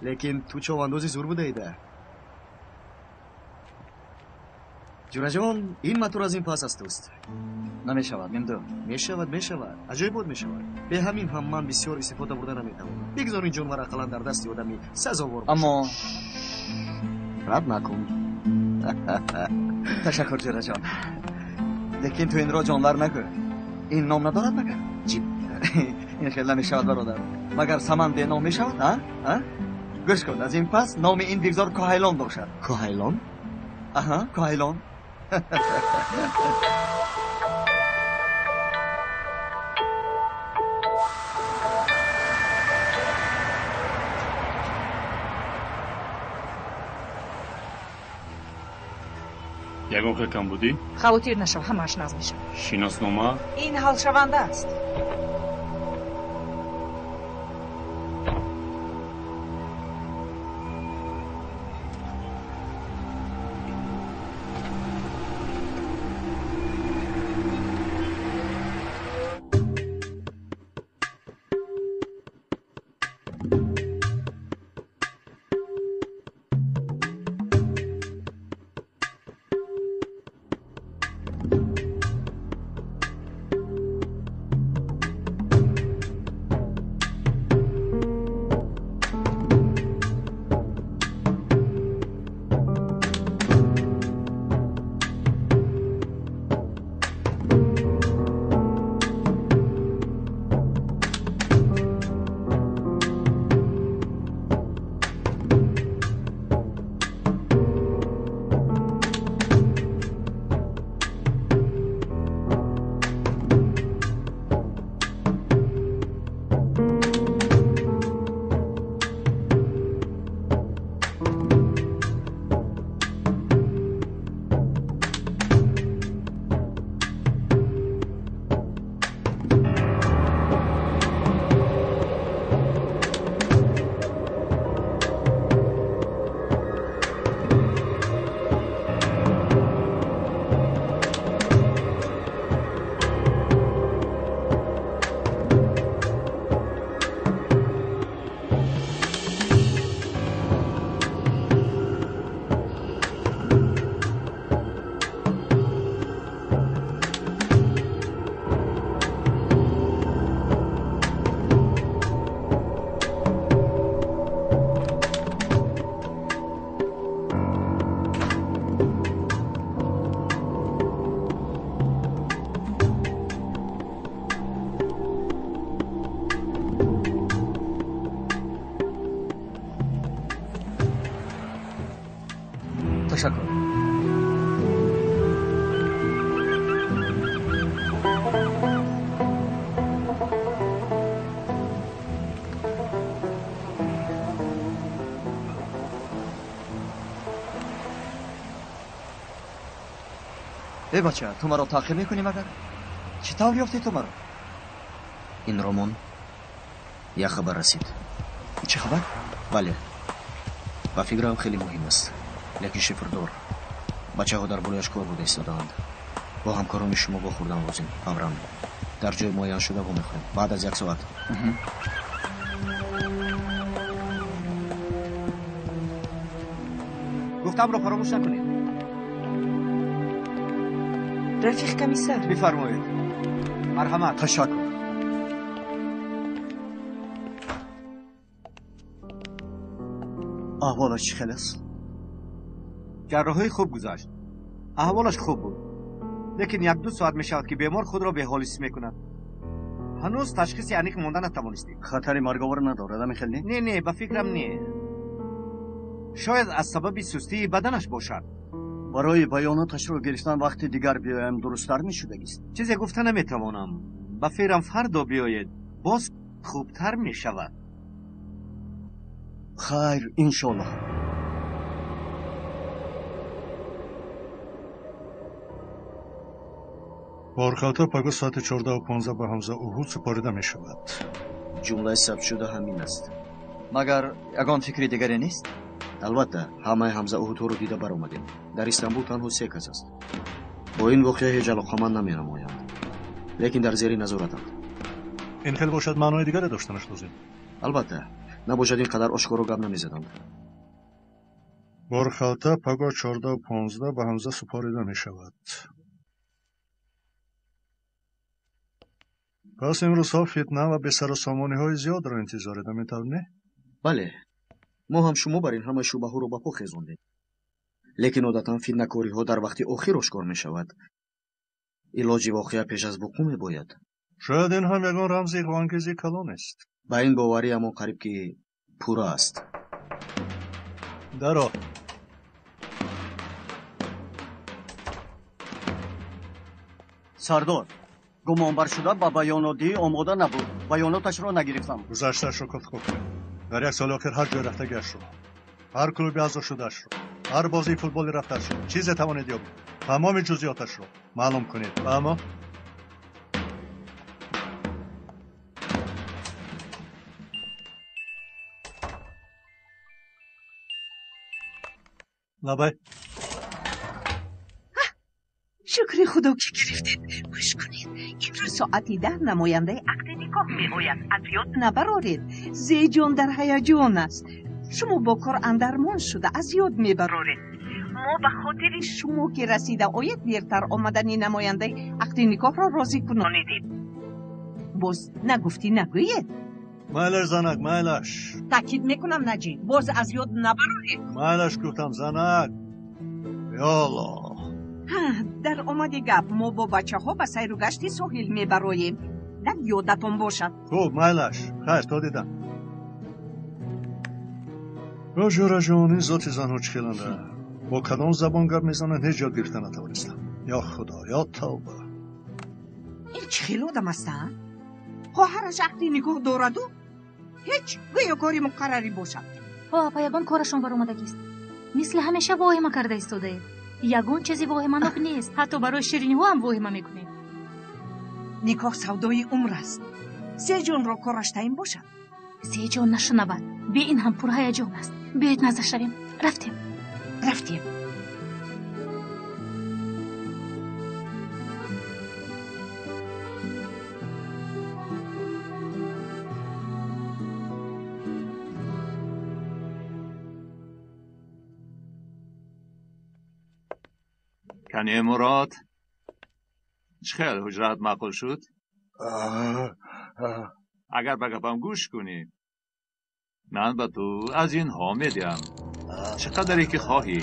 Лекин ту човандози зур будаида. Ҷураҷон, ин матур аз ин пас аз туст. Намешавад, мемду. Мешавад, мешавад. Аҷоибот мешавад. Бе ҳамин ҳам ман бисёр истифода бурда наметавонам. Бигзор ин ҷонвар ақаллан дар дасти одами сазовор бошад. Аммо рад накун. Ташаккур, ҷураҷон. Лекин ту инро ҷонвар нагӯ. Ин ном надорад магар? Ҷиб. Ин хел намешавад, бародар. Магар саман беном мешавад, а? А? Гӯш кун, аз ин пас номи ин бигзор Коҳайлон бошад. Коҳайлон? Аҳа, Коҳайлон. Ягон хел камбудӣ? Хавотир нашав, ҳамааш наз мешавад. Шиноснома? Ин ҳалшаванда аст. Ташаккур. Э бача, ту маро таъқиб мекунӣ магар? Чӣ тавр ёфтӣ ту маро? Ин ромон як хабар расид. Чӣ хабар? Бале. Ба фикрам хеле муҳим аст. Лекин шифрдор. Бачаҳо дар болояш кор буда истодаанд. Бо ҳамкорони шумо вохӯрдан лозим. Фавран. Дар ҷои муайяншуда вомехӯрем. Баъд аз як соат. Гуфтамро фаромӯш накунед. Рафиқ комиссар. Бифармоед. Марҳамат. Ташаккур. Аҳволаш чӣ хел аст? Ҷарроҳӣ хуб гузашт. Аҳволаш хуб буд. Лекин як-ду соат мешавад, ки бемор худро беҳол ҳис мекунад. Ҳанӯз ташхиси аниқ монда натавонистем. Хатари марговар надорад, ами хел не? Не, не, ба фикрам не. Шояд аз сабаби сустии баданаш бошад. Барои баёноташро гирифтан вақти дигар биёям дурусттар мешудагист. Чизе гуфта наметавонам. Ба фикрам фардо биёед, боз хубтар мешавад. Хайр, иншоллоҳ. Борхалта пагоҳ соати 14:15 ба Ҳамза Уҳуд супорида мешавад. Ҷумлаи сабтшуда ҳамин аст. Магар ягон фикри дигаре нест? Албатта, ҳамаи Ҳамза Уҳудҳоро дида баромадем. Дар Истанбул танҳо се кас аст. Бо ин воқеа ҳеҷ алоқаманд наменамоянд, лекин дар зери назоратанд. Ин хел бошад, маънои дигаре доштанаш лозим. Албатта, набошад ин қадар ошкоро гап намезаданд. Борхалта пагоҳ 14:15 ба Ҳамза супорида мешавад. Пас имрӯзҳо фитна ва бесарусомониҳои зиёдро интизоред, ҳамин тавр не? Бале, мо ҳам шумо бар ин ҳама шубаҳоро ба по хезондем. Лекин одатан фитнакориҳо дар вақти охир ошкор мешавад. Илоҷи воқеа пеш аз вуқӯъ мебояд. Шояд ин ҳам ягон рамзи иғвоангези калон аст. Ба ин бовариамон қариб ки пурра аст. Даро. Сардор, гумонбаршуда ба баёнотдиҳӣ омода набуд. Баёноташро нагирифтам. Гузаштаашро кофтуков кунед. Дар як соли охир ҳар ҷой рафтагиашро, ҳар клуби аъзо шудаашро, ҳар бозии футболи рафтаашро, чизе тавонед ёбед, тамоми ҷузъиёташро маълум кунед. Аммо лабай. Шукри худо ки гирифтед. Гӯш кунед, имрӯз соати 10 намояндаи ақди никоҳ меояд. Аз ёд набароред. Зеҷон дар ҳаяҷон аст. Шумо бо кор андармон шуда аз ёд мебароред. Мо ба хотири шумо ки расида оед дертар омадани намояндаи ақди никоҳро розӣ кунонидем. Боз нагуфтӣ нагӯед. Майлаш, занак, майлаш. Таъкид мекунам, Наҷиб, боз аз ёд набароред. Майлаш гуфтам, занак. Ё Аллоҳ. Дар омади гап мо бо бачаҳо ба сайру гашти соҳил мебароем. Дар ёдатон бошад. Хуб, майлаш. Хайр, то дидам. Ё ҷӯраҷон, ин зоти занҳо чӣ хеланда? Бо кадом забон гап мезананд, ҳеҷ ёд гирифта натавонистам. Ё Худо, ё тавба. Ин чӣ хел одам аст, а? Хоҳараш ақди никоҳ дораду ҳеҷ гӯё кори муқаррарӣ бошад. Ҳо, апа, ягон корашон баромадагист. Мисли ҳамеша воҳима карда истодаед. Ягон чизи воҳиманок нест. Ҳатто барои шириниҳо ҳам воҳима мекунед. Никоҳ савдои умр аст. Сеҷонро кораш таъин бошад. Сеҷон нашунавад. Бе ин ҳам пурҳаяҷон аст. Биёед назар шавем. Рафтем. Рафтем. Кане Мурод, чӣ хел ҳуҷраат маъқул шуд? Агар ба гапам гӯш кунӣ, ман ба ту аз инҳо медиҳам. Чӣ қадаре ки хоҳӣ.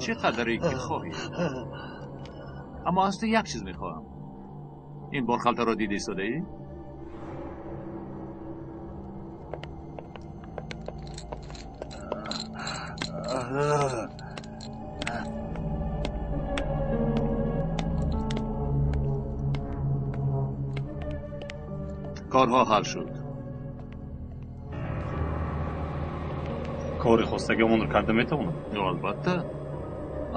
Чӣ қадаре ки хоҳӣ. Аммо аз ту як чиз мехоҳам. Ин борхалтаро дида истодаӣ? Корҳо ҳал шуд. Кори хостагиамонро карда метавонам? Албатта.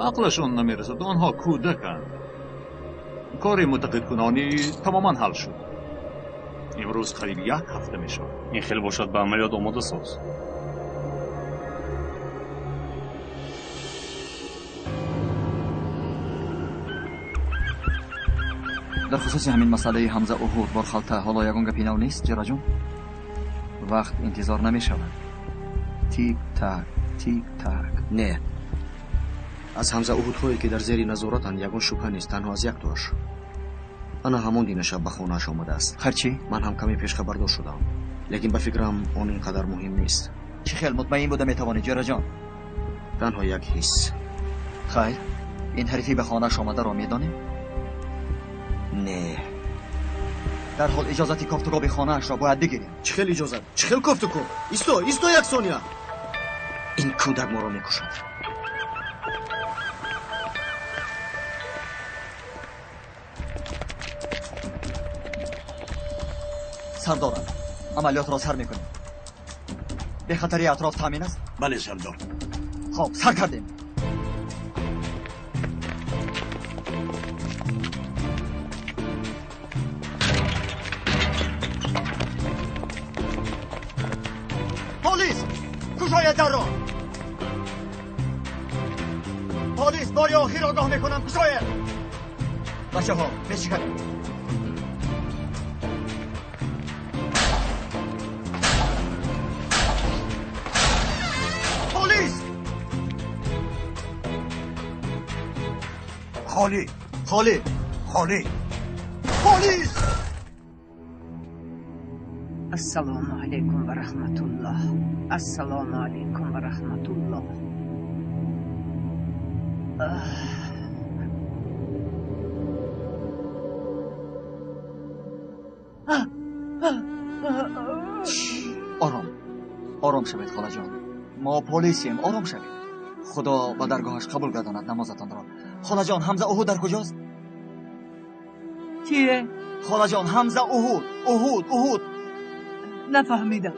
Ақлашон намерасад, онҳо кӯдаканд. Кори мутақидкунонӣ тамоман ҳал шуд. Имрӯз қариб як ҳафта мешавад. Ин хел бошад, ба амалиёт омода соз. Дар хусуси ҳамин масъалаи Ҳамза Уҳуд борхалта ҳоло ягон гапи нав нест, ҷараҷон? Вақт интизор намешавад. Тик так, тик так. Не, аз Ҳамза Уҳудҳое ки дар зери назоратанд ягон шубҳа нест, танҳо аз яктоаш. Ана ҳамон дина шаб ба хонааш омадааст. Харчи? Ман ҳам каме пешхабардор шудам, лекин ба фикрам он ин қадар муҳим нест. Чӣ хел мутмаин буда метавонӣ, ҷараҷон? Танҳо як ҳис. Хайр, ин ҳарифи ба хонааш омадаро медонем? Не. Дарҳол иҷозати кофтукоби хонаашро бояд бигирем. Чӣ хел иҷозат? Чӣ хел кофтукоб? Исто, исто як сония. Ин кӯдак моро мекушад. Сардорам, амалиётро сар мекунем. Бехатарии атроф таъмин аст? Бале, сардор. Хоб, сар кардем. Полис! Кушоед дарро! Полис, бори охир огоҳ мекунам, кушоед. Бачаҳо, бешиканед. Полис! Холӣ! Холӣ! Холӣ! Полис! Ассалому алайкум ва раҳматуллоҳ. Ассалому алайкум ва раҳматуллоҳ. Ором, ором шавед, холаҷон. Мо полисем, ором шавед. Худо ба даргоҳаш қабул гардонад намозатонро. Холаҷон, Ҳамза Уҳуд дар куҷост? Кие? Холаҷон, Ҳамза Уҳуд, Уҳуд, Уҳуд. Нафаҳмидам.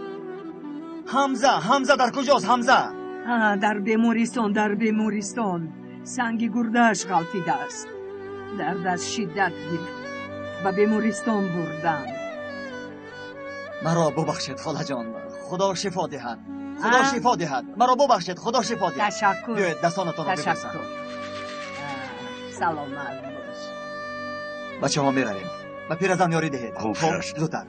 Ҳамза, Ҳамза дар куҷост, Ҳамза? Дар бемористон, дар бемористон. Санги гурдааш ғалтидааст. Дардаш шиддат гирифт. Ба бемористон бурданд. Маро бубахшед, холаҷон. Худо шифо диҳад. Худо шифо диҳад. Маро бубахшед, Худо шифо диҳад. Ташаккур. Биёед дастонатонро бибӯсам. Ташаккур. Саломат бош. Бачаҳо, меравем. Ба пиразан ёрӣ диҳед. Хуб, зудтар.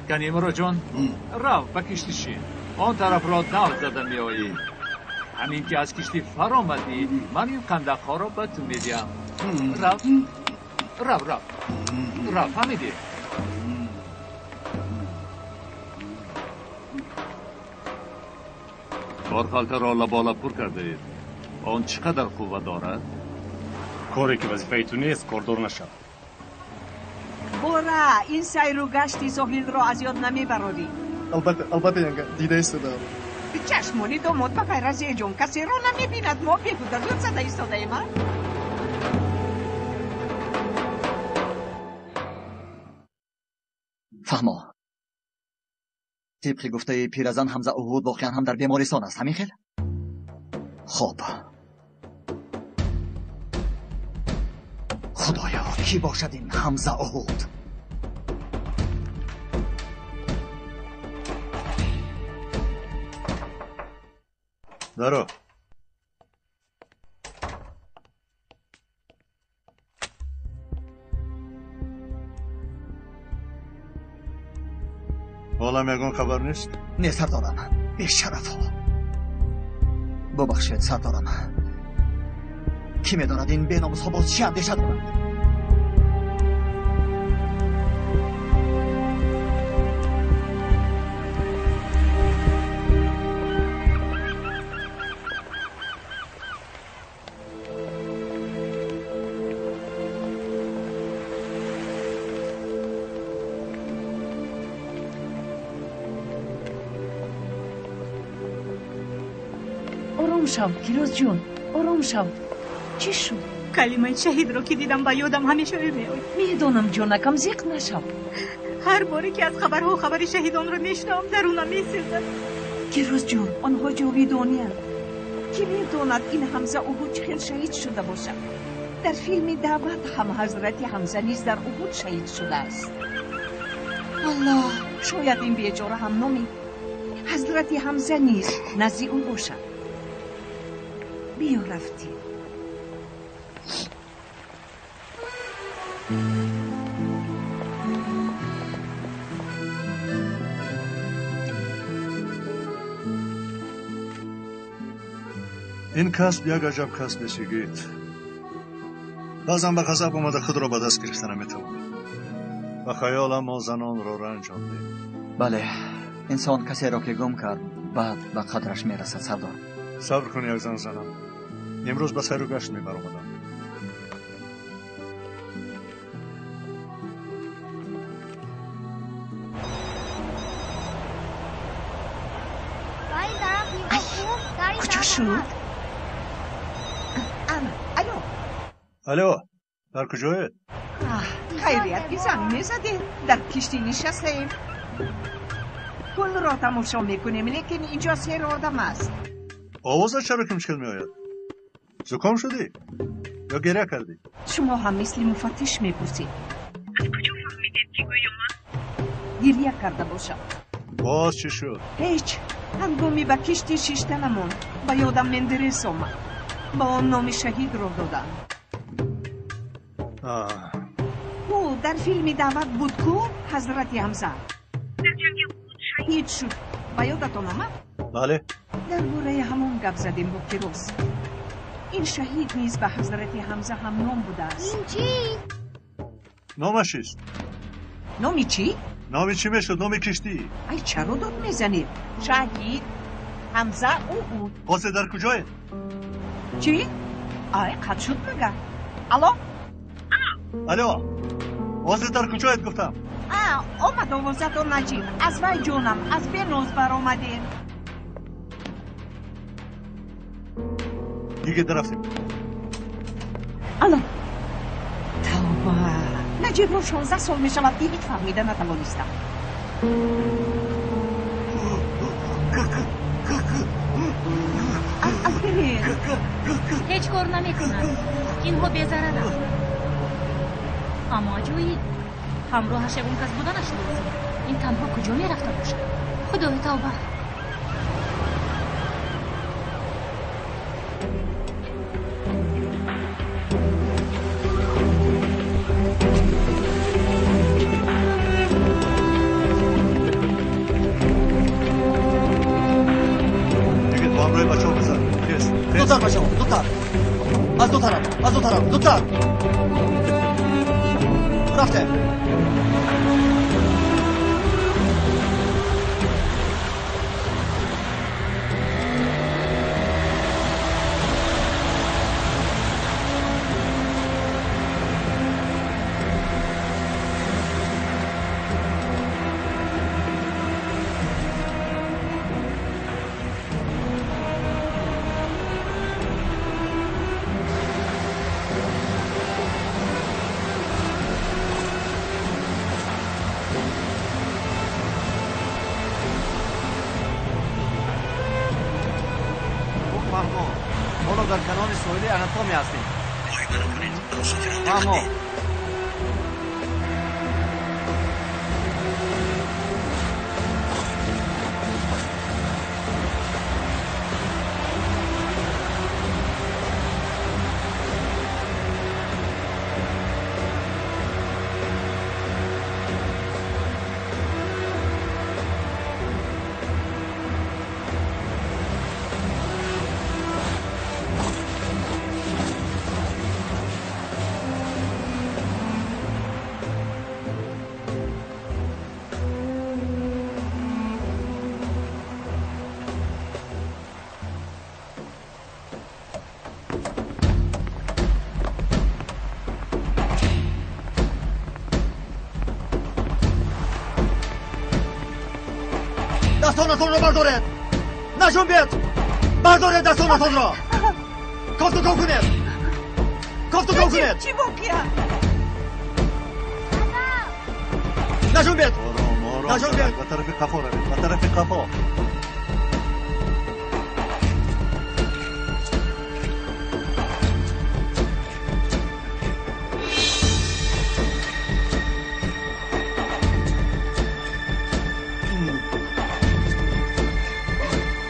Кани Муроҷон, рав ба киштӣ шин. Он тарафро дав зада меоӣ. Ҳамин ки аз киштӣ фаромадӣ, ман ин қандақҳоро ба ту медиҳам. Рав, рав, рав, рав, фаҳмидӣ? Борхалтаро лаболаб пур кардаед. Он чӣ қадар қувва дорад? Коре ки вазифаи ту нест, кордор нашав. Бора, ин сайру гашти соҳилро аз ёд намебарорӣ. Албатта, албатта, янга, дида истодаам. Чашмони домод ба ғайр аз Зеҷон касеро намебинад. Мо беҳуда зуд зада истодаем, а? Фаҳмо. Тибқи гуфтаи пиразан, Ҳамза Уҳуд воқеан ҳам дар бемористон аст, ҳамин хел? Хоб. Худоё, кӣ бошад ин Ҳамза Уҳуд? Даро. Ҳолам ягон хабар нест? Не, сардорам. Бешарафҳо. Бубахшед, сардорам. Кӣ медонад ин беномусҳо боз чӣ андеша доранд? Ором шав, Гирозҷон, ором шав. Чӣ шуд? Калимаи шаҳидро ки дидам, ба ёдам ҳамеша ӯ меояд. Медонам, ҷонакам, зиқ нашав. Ҳар боре ки аз хабарҳо хабари шаҳидонро мешунавам, дарунам месӯзад. Гирозҷон, онҳо ҷовидониянд. Кӣ медонад ин Ҳамза Уҳуд чӣ хел шаҳид шуда бошад? Дар филми Даъват ҳам ҳазрати Ҳамза низ дар Уҳуд шаҳид шудааст. Аллоҳ, шояд ин бечора ҳам номи ҳазрати Ҳамза низ назди ӯ бошад. Биё, рафтем. Ин касб як аҷаб касбест, йигит. Баъзан ба ғазаб омада худро ба даст гирифта наметавонем. Ба хаёлам мо занонро ранҷондем. Бале, инсон касеро ки гум кард, баъд ба қадраш мерасад, сардор. Сабр кун, як зан занам. Имрӯз ба сайру гашт мебаромадам. Куҷо шуд? Ана, алло. Алло, дар куҷоед? Хайрият ки занг мезадед. Дар киштӣ нишастаем. Пулро тамошо мекунем, лекин инҷо сер одам аст. Овозат чаро ки мушкил меояд? Зуком шудӣ ё гиря кардӣ? Шумо ҳам мисли муфаттиш мепурсед. Аз куҷо фаҳмидед, ки гӯё ман гиря карда бошам? Боз чӣ шуд? Ҳеҷ. Ҳангоми ба киштӣ шиштанамон ба ёдам Мендерес омад. Ба он номи шаҳидро доданд. Ӯ дар филми даъват буд ку ҳазрати Ҳамза. Дар ҷанги Уҳуд шаҳид шуд. Ба ёдатон омад? Бале. Дар бораи ҳамон гап задем бо Фирӯз. Ин шаҳид низ ба ҳазрати Ҳамза ҳамном будааст. Ин чӣ? Номаш чист? Номи чӣ? Номи чӣ мешуд? Номи киштӣ. Ай, чаро дод мезанед? Шаҳид Ҳамза Уҳуд. Ҳозир дар куҷоед? Чӣ? Ай, қатъ шуд магар? Алло? Алло, ҳозир дар куҷоед гуфтам? Омад овозатон Наҷиб. Аз вай ҷонам, аз беноз баромадем. Йигит, рафтем. Алло. Тавба. Наҷибро 16 сол мешавад ки ҳеҷ фаҳмида натавонистам. Ҳеҷ кор намекунад. Инҳо безараранд. Аммо аҷоиб, ҳамроҳаш ягон кас буданаш лозим. Ин танҳо куҷо мерафта бошад? Худои тавба. Йигит, бо ҳамроҳи бачаҳо бизан. Тез, тез. Зудтар бачаҳо, зудтар. Аз ду тараф, аз ду тараф, зудтар. Рафтем. Ҳоло дар канори соҳили Анатомия ҳастем. Фаҳмо. Дастонатонро бардоред! Наҷунбед! Бардоред дастонатонро! Кофтуков кунед! Кофтуков кунед! Чӣ воқеа? Наҷунбед! Ором, ором. Наҷунбед! Ба тарафи қафо равед, ба тарафи қафо.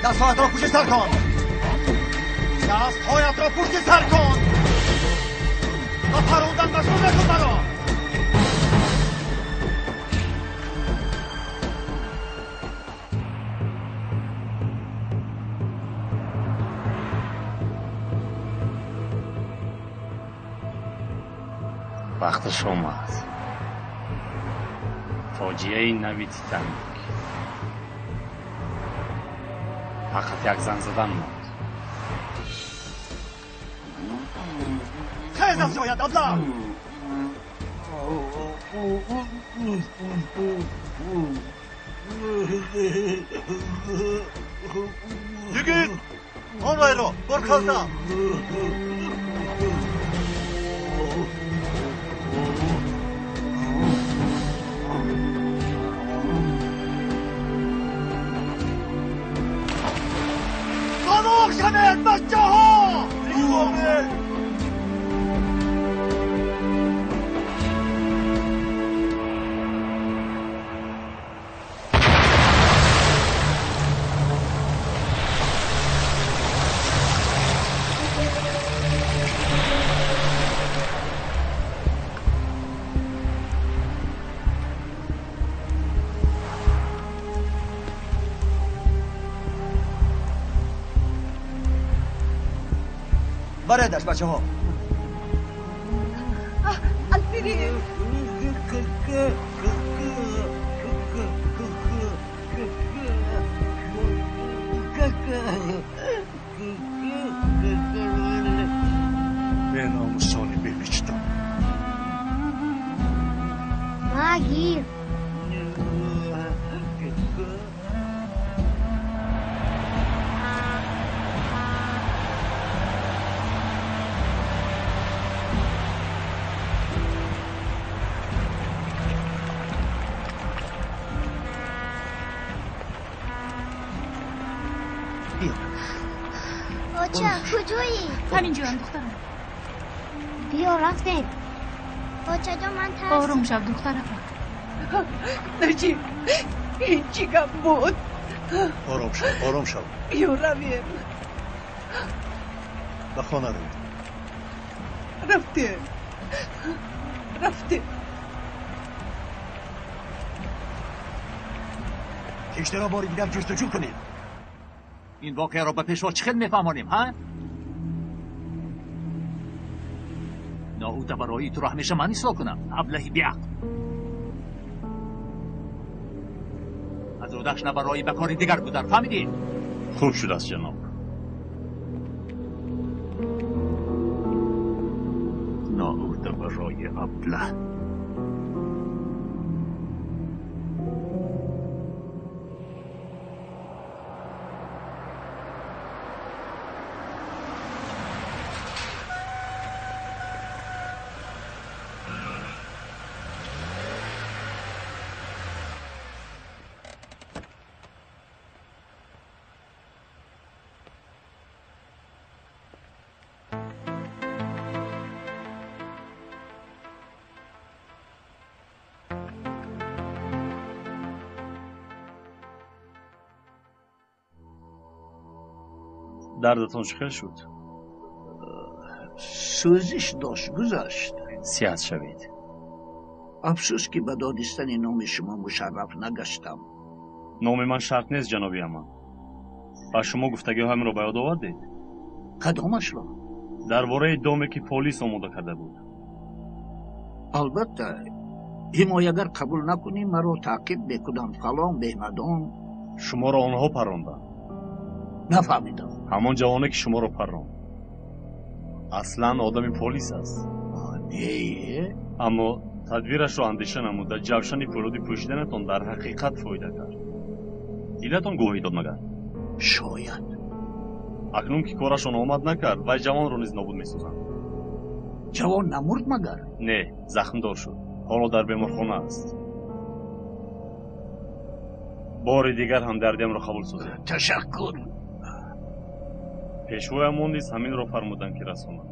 Дастҳоятро пушти сар кун! Дастҳоятро пушти сар кун! Ба парондан машғул накун маро! Вақташ омад. Фоҷиаи нави Титаник. Фақат як зан задан монд. Хез аз ҷоят, аблаҳ! Йигит, он вайро, борхалта. Хомӯш шавед, бачаҳо! Баредаш бачаҳо. Алфред! Беномусони бевиҷдон. Магир! Оча, куҷоӣ? Ҳаминҷоям, духтарам. Биё, рафтем. Очаҷон, ман тарсидам. Ором шав, духтаракам. Наҷиб, ин чӣ гап буд? Ором шав, ором шав. Биё, равем. Ба хона равем. Рафтем. Рафтем. Киштиро бори дигар ҷустуҷӯ кунед. Ин воқеаро ба пешво чӣ хел мефаҳмонем, ҳа? Ноуда барои туро ҳамеша ман ислоҳ кунам, аблаҳи беақл. Аз одаш набарои ба кори дигар гудар, фаҳмидӣ? Хуб шудааст, ҷаноб. Ноуда барои аблаҳ. Дардатон чӣ хел шуд? Сӯзиш дошт, гузашт. Сиҳат шавед. Афсӯс, ки ба додистани номи шумо мушарраф нагаштам. Номи ман шарт нест, ҷаноби Аман. Ба шумо гуфтагиҳоямро ба ёд овардед? Кадомашро? Дар бораи доме, ки полис омода карда буд. Албатта, ҳимоягар қабул накунӣ, маро таъқиб мекунанд, фалон беҳмадон. Шуморо онҳо парронданд. Нафаҳмидам. Ҳамон ҷавоне, ки шуморо парронд, аслан одами полис аст. Не. Аммо тадбирашро андеша намуда, ҷавшани пӯлоди пӯшиданатон дар ҳақиқат фоида кард. Дилатон гувоҳӣ дод магар? Шояд. Акнун ки корашон омад накард, вай ҷавонро низ нобуд месозанд. Ҷавон намурд магар? Не, захмдор шуд. Ҳоло дар беморхона аст. Бори дигар ҳамдардиамро қабул созед. Ташаккур. Пешвоямон низ ҳаминро фармуданд, ки расонанд.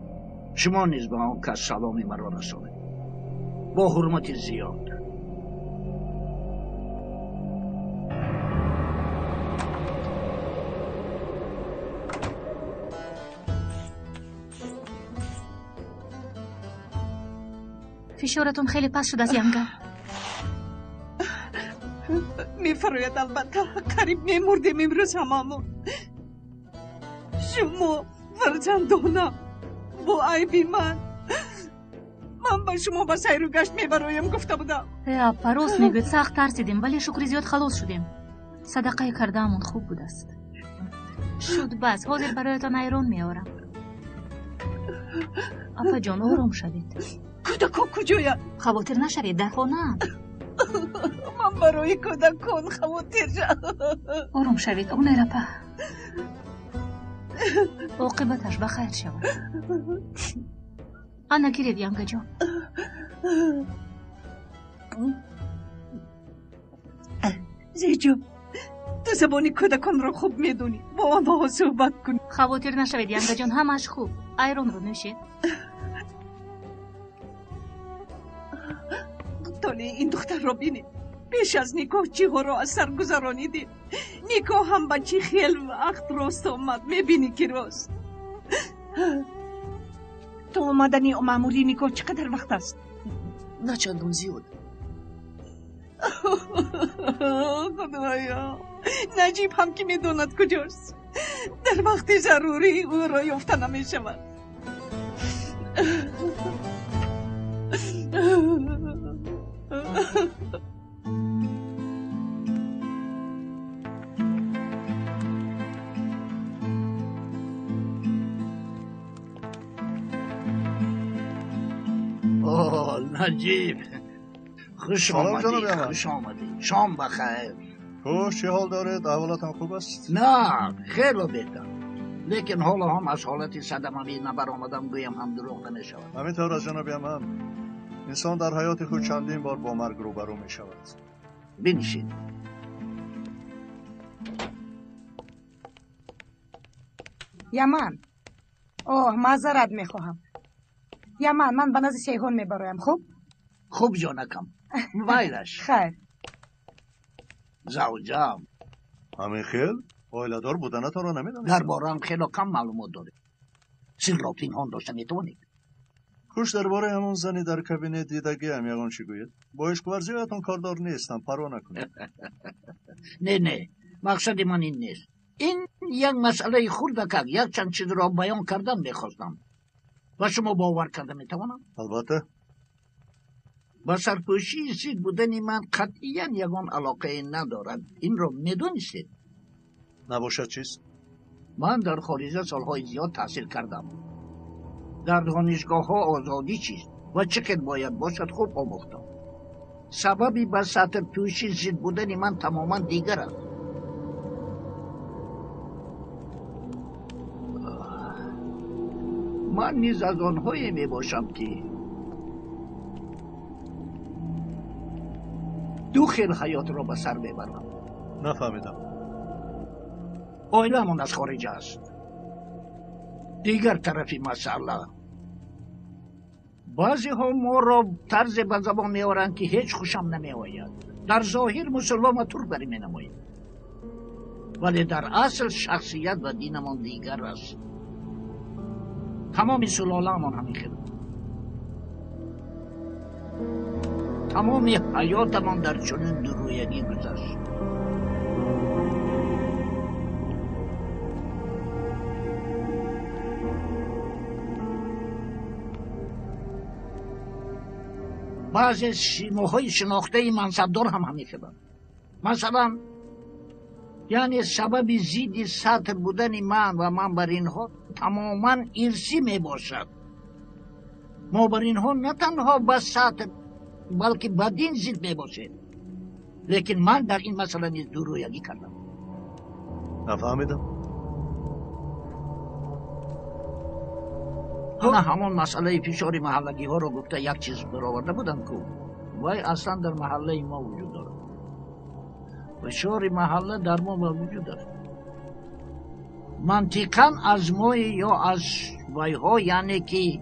Шумо низ ба он кас саломи маро расонед. Бо ҳурмати зиёд. Фишоратон хеле паст шудааст, янга. Мефарояд, албатта, қариб мемурдем имрӯз ҳамамон. Шумо фарзандонам, бо айби ман. Ман ба шумо ба сайру гашт мебароям гуфта будам. Э, аппа, рост мегӯед, сахт тарсидем, вале шукри зиёд халос шудем. Садақаи кардаамон хуб будааст. Шуд бас, ҳозир бароятон айрон меорам. Апаҷон, ором шавед. Кӯдакон куҷоянд? Хавотир нашавед, дар хонаам. Ман барои кӯдакон хавотир шавам. Ором шавед, Омер апа. Оқибаташ ба хайр шавад. Ана гиред, янгаҷон. Зеҷон, ту забони кӯдаконро хуб медонӣ, бо онҳо суҳбат кун. Хавотир нашавед, янгаҷон, ҳамааш хуб. Айронро нӯшед. Толеи ин духтарро бинед. Пеш аз никоҳ чиҳоро аз сар гузаронидем. Никоҳ ҳам ба чӣ хел вақт рост омад, мебинӣ ки рост. То омадани маъмури никоҳ чӣ қадар вақт аст? На чандон зиёд. Худоё, Наҷиб ҳам ки медонад куҷост. Дар вақти зарурӣ ӯро ёфта намешавад. نجیب خوش آمدی، خوش آمدی. شام بخیر. خوش، چه حال دارید؟ احوالتان خوب است؟ نه، خیلی بهتر، لیکن حالا هم از حالت صدمه نبرآمدم گویم هم دروغ نمیشود. همینطور از جناب من، انسان در حیات خود چندین بار با مرگ روبرو می شود. بنشین. یمن، اوه معذرت میخواهم. یمن، من به نزد سیحون میبرایم. خوب؟ خوب جانکم، وایرش. خیر. زوجم همین خیل عائله‌دار بودنتان را نمیدانستم. درباره‌ام خیلی کم معلومات دارید. سر را پنهان داشته میتوانید. خوش، درباره همون زنی در کابینه دیدگی هم یگان چی گوید؟ با عشق ورزیاتون کاردار نیستم، پروا نکنید. نه نه، مقصد من این نیست. این یک مسئله خردک، یک چند چیز را بیان کردن میخواستم. و شما باور کرده میتوانم؟ البته. با سرپوشی زید بودن من قطعیا یگان علاقه ندارد. این را میدونستید؟ نباشد چیز؟ من در خارجه سالهای زیاد تحصیل کردم. در دانشگاه ها آزادی چیست و چقدر باید باشد خوب آموختم. سببی به سطر پوشی زید بودن من تماما دیگر است. من نیز از آنهایی می باشم که دو خیل حیات را به سر میبرم. نفهمیدم. عائله‌مان از خارج است. دیگر طرفی مسئله، بعضی ها ما را طرز به زبان میآورند که هیچ خوشم نمی آید. در ظاهر مسلمان و ترک بری می نماییم، ولی در اصل شخصیت و دینمان دیگر است. تمام سلاله‌مان همین خیلی، تمام حیاتمان در چنین درویگی گذشت. بعضی سیماهای شناخته منصبدار هم همین خیلی. مثلا یعنی سبب زید سطر بودن من و من بر اینها تماما ارثی می باشد. ما بر اینها نه تنها به سطر بلکه به دین زید می باشد. لیکن من در این مسئله نیز دورویگی کردم. نفهمیدم. من همان مسئله فشار محلگی ها رو گفته یک چیز برآورده بودم که وای اصلا در محله ما وجود دارد. فشار محله در ما وجود دارد. منطقا از ما یا از وایها، یعنی که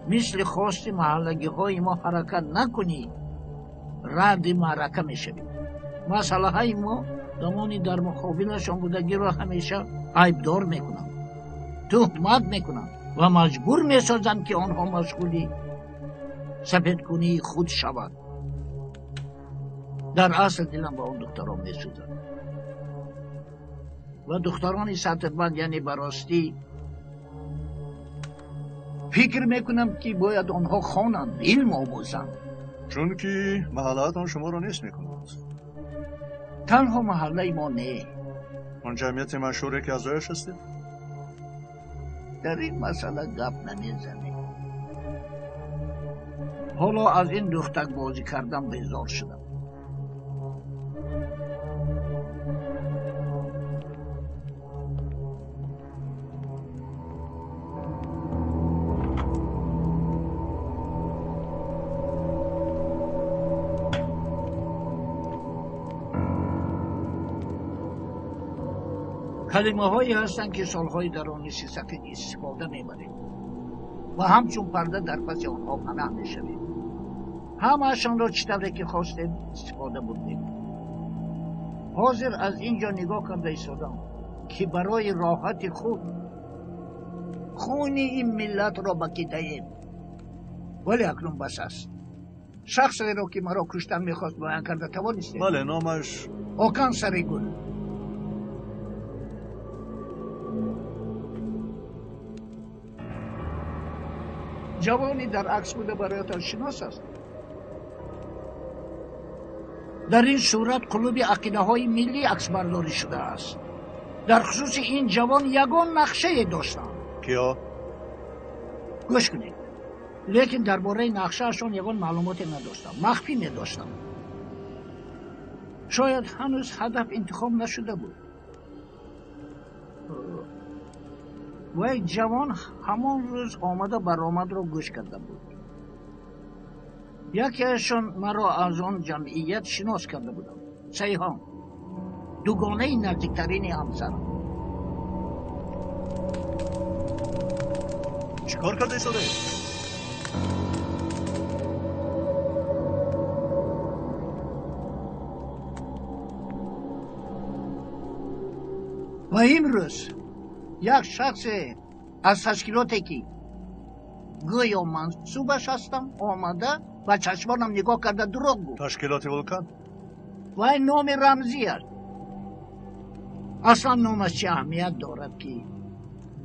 مثل خواست محلگی های ما حرکت نکنی رد معرکه میشوی. مسئله های ما دمانی در مقابلشان بودگی را همیشه عیبدار میکنند، تهمت میکنند و مجبور میسازند که آنها مشغولی سفیدکنی خود شود. در اصل دلم با آن دختران میسوزد و دختران سطربند، یعنی براستی فکر میکنم که باید آنها خوانند، علم آموزند. چون که محله‌تان شما را نیست میکنند. تنها محله ما نه. آن جمعیت مشهوری که اعضایش هستید؟ در این مسئله گپ نمیزنیم. حالا از این دختک بازی کردم بیزار شدم. کلمه هایی هستند که سالهای درونی سفید استفاده میبریم و همچون پرده در پس آنها پناه میشویم. همه‌شان را چطوری که خواستیم استفاده بردیم. حاضر از اینجا نگاه کرده ایستادم که برای راحت خود خون این ملت را بکیده‌ایم، ولی اکنون بس است. شخصی را که مرا کشتن میخواست بیان کرده توانستیم. بله، نامش آکان سریگل. Ҷавоне дар акс буда бароятон шинос аст. Дар ин сурат клуби ақидаҳои миллӣ аксбардорӣ шудааст. Дар хусуси ин ҷавон ягон нақшае доштам. Киё? Гӯш кунед. Лекин дар бораи нақшаашон ягон маълумоте надоштам. Махфӣ медоштам. Шояд ҳанӯз ҳадаф интихоб нашуда буд. Вай ҷавон ҳамон рӯз омада баромадро гӯш карда буд. Якеашон маро аз он ҷамъият шинос карда будам. Сайҳон, дугонаи наздиктарини ҳамсарам. Чӣ кор карда истодаед? Ва имрӯз як шахсе аз ташкилоте ки гӯё мансубаш ҳастам омада ба чашмонам нигоҳ карда дурӯғ гуфт. Ташкилоти Вулкан? Вай номи рамзӣ аст. Аслан номаш чӣ аҳамият дорад ки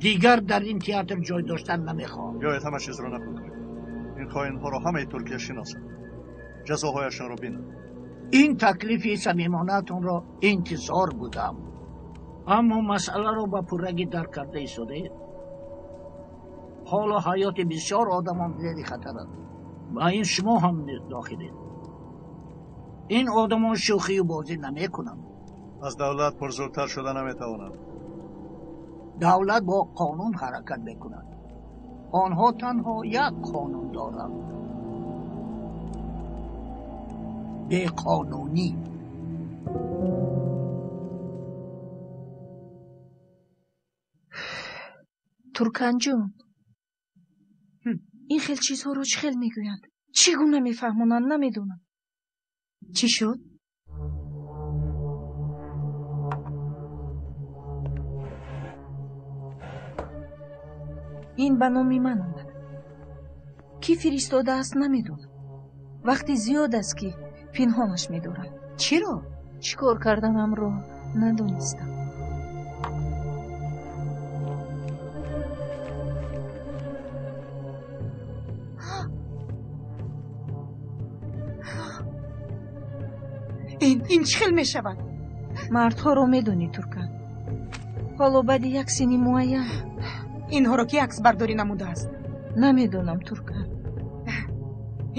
дигар дар ин театр ҷой доштан намехоҳам. Биёед ҳама чизро нақл кунем. Ин хоинҳоро ҳамаи Туркия шиносад. Ҷазоҳояшонро бинад. Ин таклифи самимонаатонро интизор будам. Аммо масъаларо ба пуррагӣ дарк карда истодаед. Ҳоло ҳаёти бисёр одамон зери хатар аст. Ба ин шумо ҳам дохилед. Ин одамон шӯхию бозӣ намекунанд. Аз давлат пурзӯртар шуда наметавонанд. Давлат бо қонун ҳаракат мекунад. Онҳо танҳо як қонун доранд. Беқонунӣ. Турканҷон, ин хел чизҳоро чӣ хел мегӯянд? Чӣ гуна мефаҳмонанд, намедонам. Чӣ шуд? Ин ба номи ман омад. Кӣ фиристодааст, намедонам. Вақти зиёд аст ки пинҳонаш медорам. Чиро? Чӣ кор карданамро надонистам. Ин чӣ хел мешавад? Мардҳоро медонӣ, Туркан. Ҳоло баъди як синни муайян. Инҳоро ки аксбардорӣ намудааст? Намедонам, Туркан.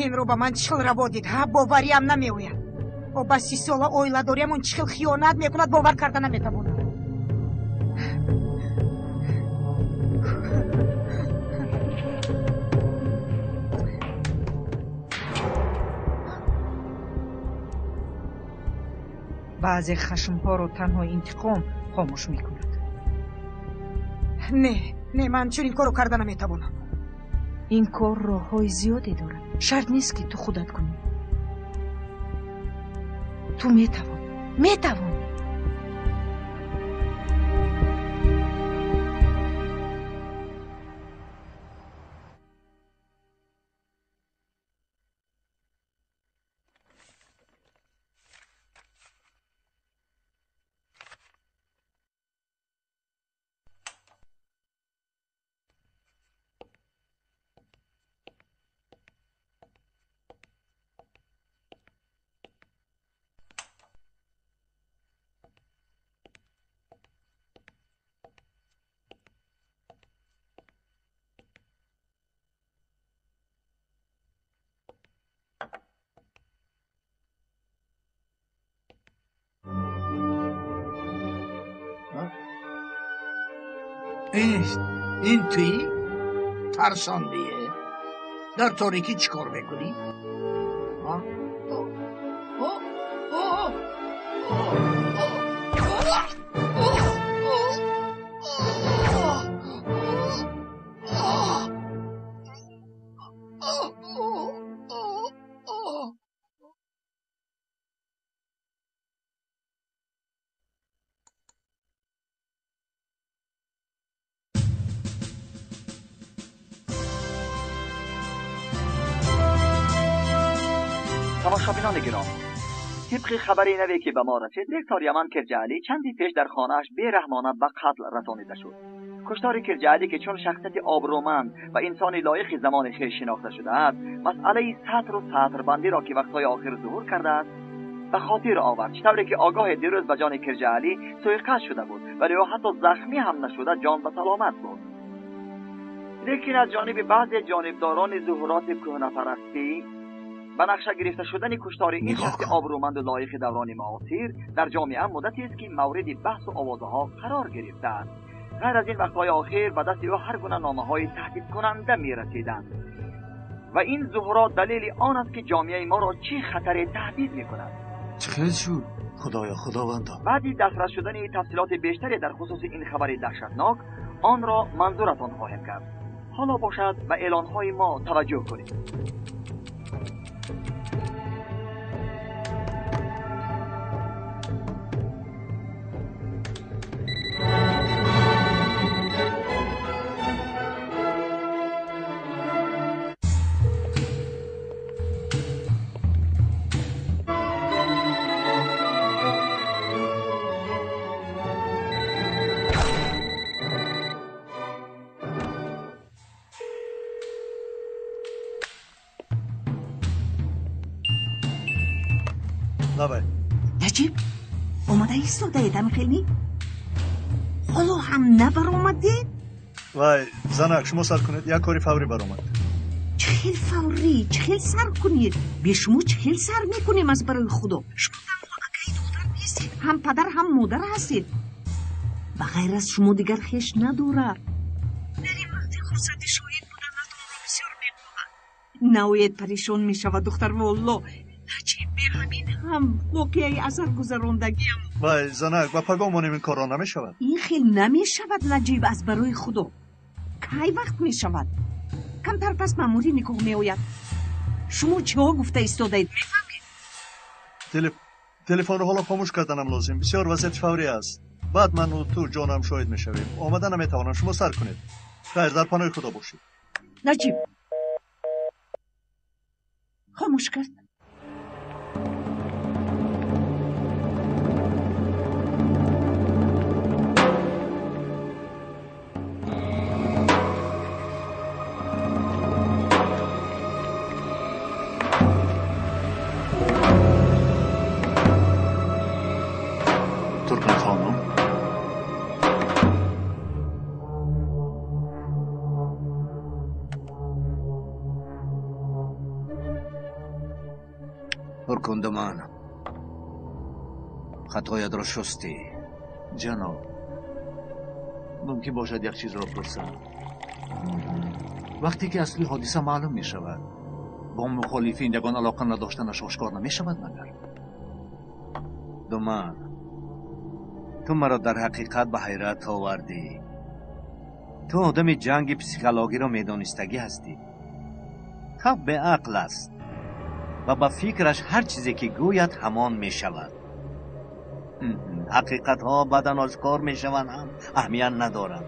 Инро ба ман чӣ хел раво дид, ҳа? Бовариам намеояд. О ба 30 сола оиладориамон чӣ хел хиёнат мекунад, бовар карда наметавонам. Баъзе хашмҳоро танҳо интиқом хомӯш мекунад. Не, не, ман чунин корро карда наметавонам. Ин кор роҳҳои зиёде дорад. Шарт нест ки ту худат кунӣ. Ту метавонӣ, метавонӣ. Ин туӣ? Тарсондие. Дар торикӣ чӣ кор мекунӣ? Тамошобинони гиромӣ, тибқи хабари наве ки ба мо расид, ректор Яман Кирҷаалӣ чанди пеш дар хонааш бераҳмона ба қатл расонида шуд. Куштори Кирҷаалӣ ки чун шахсияти обрӯманд ва инсони лоиқи замони хеш шинохта шудааст, масъалаи сатру сатрбандиро ки вақтҳои охир зуҳур кардааст ба хотир овард. Чӣ тавре ки огоҳе дирӯз ба ҷони Кирҷаалӣ суиқасд шуда буд, вале ӯ ҳатто захмӣ ҳам нашуда ҷон ба саломат буд. Лекин аз ҷониби баъзе ҷонибдорони зуҳуроти кӯҳнапарастӣ ба нақша гирифта шудани куштори ин шахси обрӯманду лоиқи даврони муосир дар ҷомеа муддатест ки мавриди баҳсу овозаҳо қарор гирифтааст. Ғайр аз ин вақтҳои охир ба дасти ӯ ҳар гуна номаҳои таҳдидкунанда мерасиданд ва ин зуҳурот далели он аст ки ҷомеаи моро чӣ хатаре таҳдид мекунад. Чӣ хел шуд? Худоё, худовандо! Баъди дастрас шудани тафсилоти бештаре дар хусуси ин хабари даҳшатнок онро манзуратон хоҳем кард. Ҳоло бошад ба эълонҳои мо таваҷҷӯҳ кунед. Наҷиб, омада истодаед ҳамихелӣ? Ҳоло ҳам набаромадед? Вай, занак, шумо сар кунед, як кори фаврӣ баромад. Чӣ хел фаврӣ? Чӣ хел сар кунед? Бе шумо чӣ хел сар мекунем аз барои Худо? Шумо танҳо акаи духтар нестед, ҳам падар, ҳам модар ҳастед. Ба ғайр аз шумо дигар хеш надорад. Дар ин вақти хурсандӣ шоҳид буданатонро бисёр мехоҳад. Наоед, парешон мешавад духтар, волло. Наҷиб, бе ҳамин ҳам воқеаи асаргузарондагиам. Вай, занак, ба пагоҳ монем ин корро намешавад. Ин хел намешавад, Наҷиб, аз барои Худо. Кай вақт мешавад? Камтар пас маъмури никоҳ меояд. Шумо чиҳо гуфта истодаед, мефаҳмед? Телефонро ҳоло хомӯш карданам лозим. Бисёр вазъияти фаврӣ аст. Баъд ману ту ҷонам шоҳид мешавем. Омада наметавонам, шумо сар кунед. Хайр, дар паноҳи Худо бошед. Наҷиб хомӯш кард. Ҳуркундуман, хатоятро шустӣ. Ҷаноб, мумкин бошад як чизро пурсам? Вақте ки асли ҳодиса маълум мешавад, бо мухолифин ягон алоқа надоштанаш ошкор намешавад магар? Думан, ту маро дар ҳақиқат ба ҳайрат овардӣ. Ту одами ҷанги психологиро медонистагӣ ҳастӣ. Халқ беақл аст ва ба фикраш ҳар чизе ки гӯяд ҳамон мешавад. Ҳақиқатҳо баъдан ошкор мешаванд ҳам аҳамият надоранд.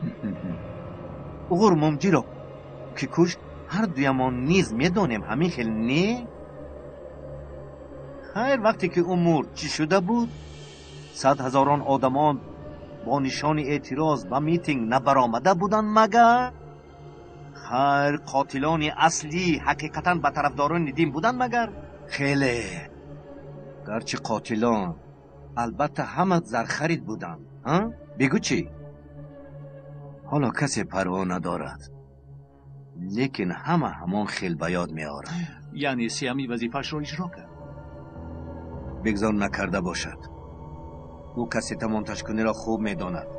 Уғур Мумҷиро ки кушт, ҳар дуямон низ медонем, ҳамин хел не? Хайр, вақте ки ӯ мурд чӣ шуда буд? 100 ҳазорон одамон бо нишони эътироз ба митинг набаромада буданд магар? Хайр, қотилони аслӣ ҳақиқатан ба тарафдорони дин буданд магар? Хеле. Гарчи қотилон албатта ҳама зархарид буданд. Бигӯ чӣ? Ҳоло касе парво надорад, лекин ҳама ҳамон хел ба ёд меорад. Яъне Сиамӣ вазифаашро иҷро кард? Бигзор накарда бошад. Ӯ касе тамомташкуниро хуб медонад.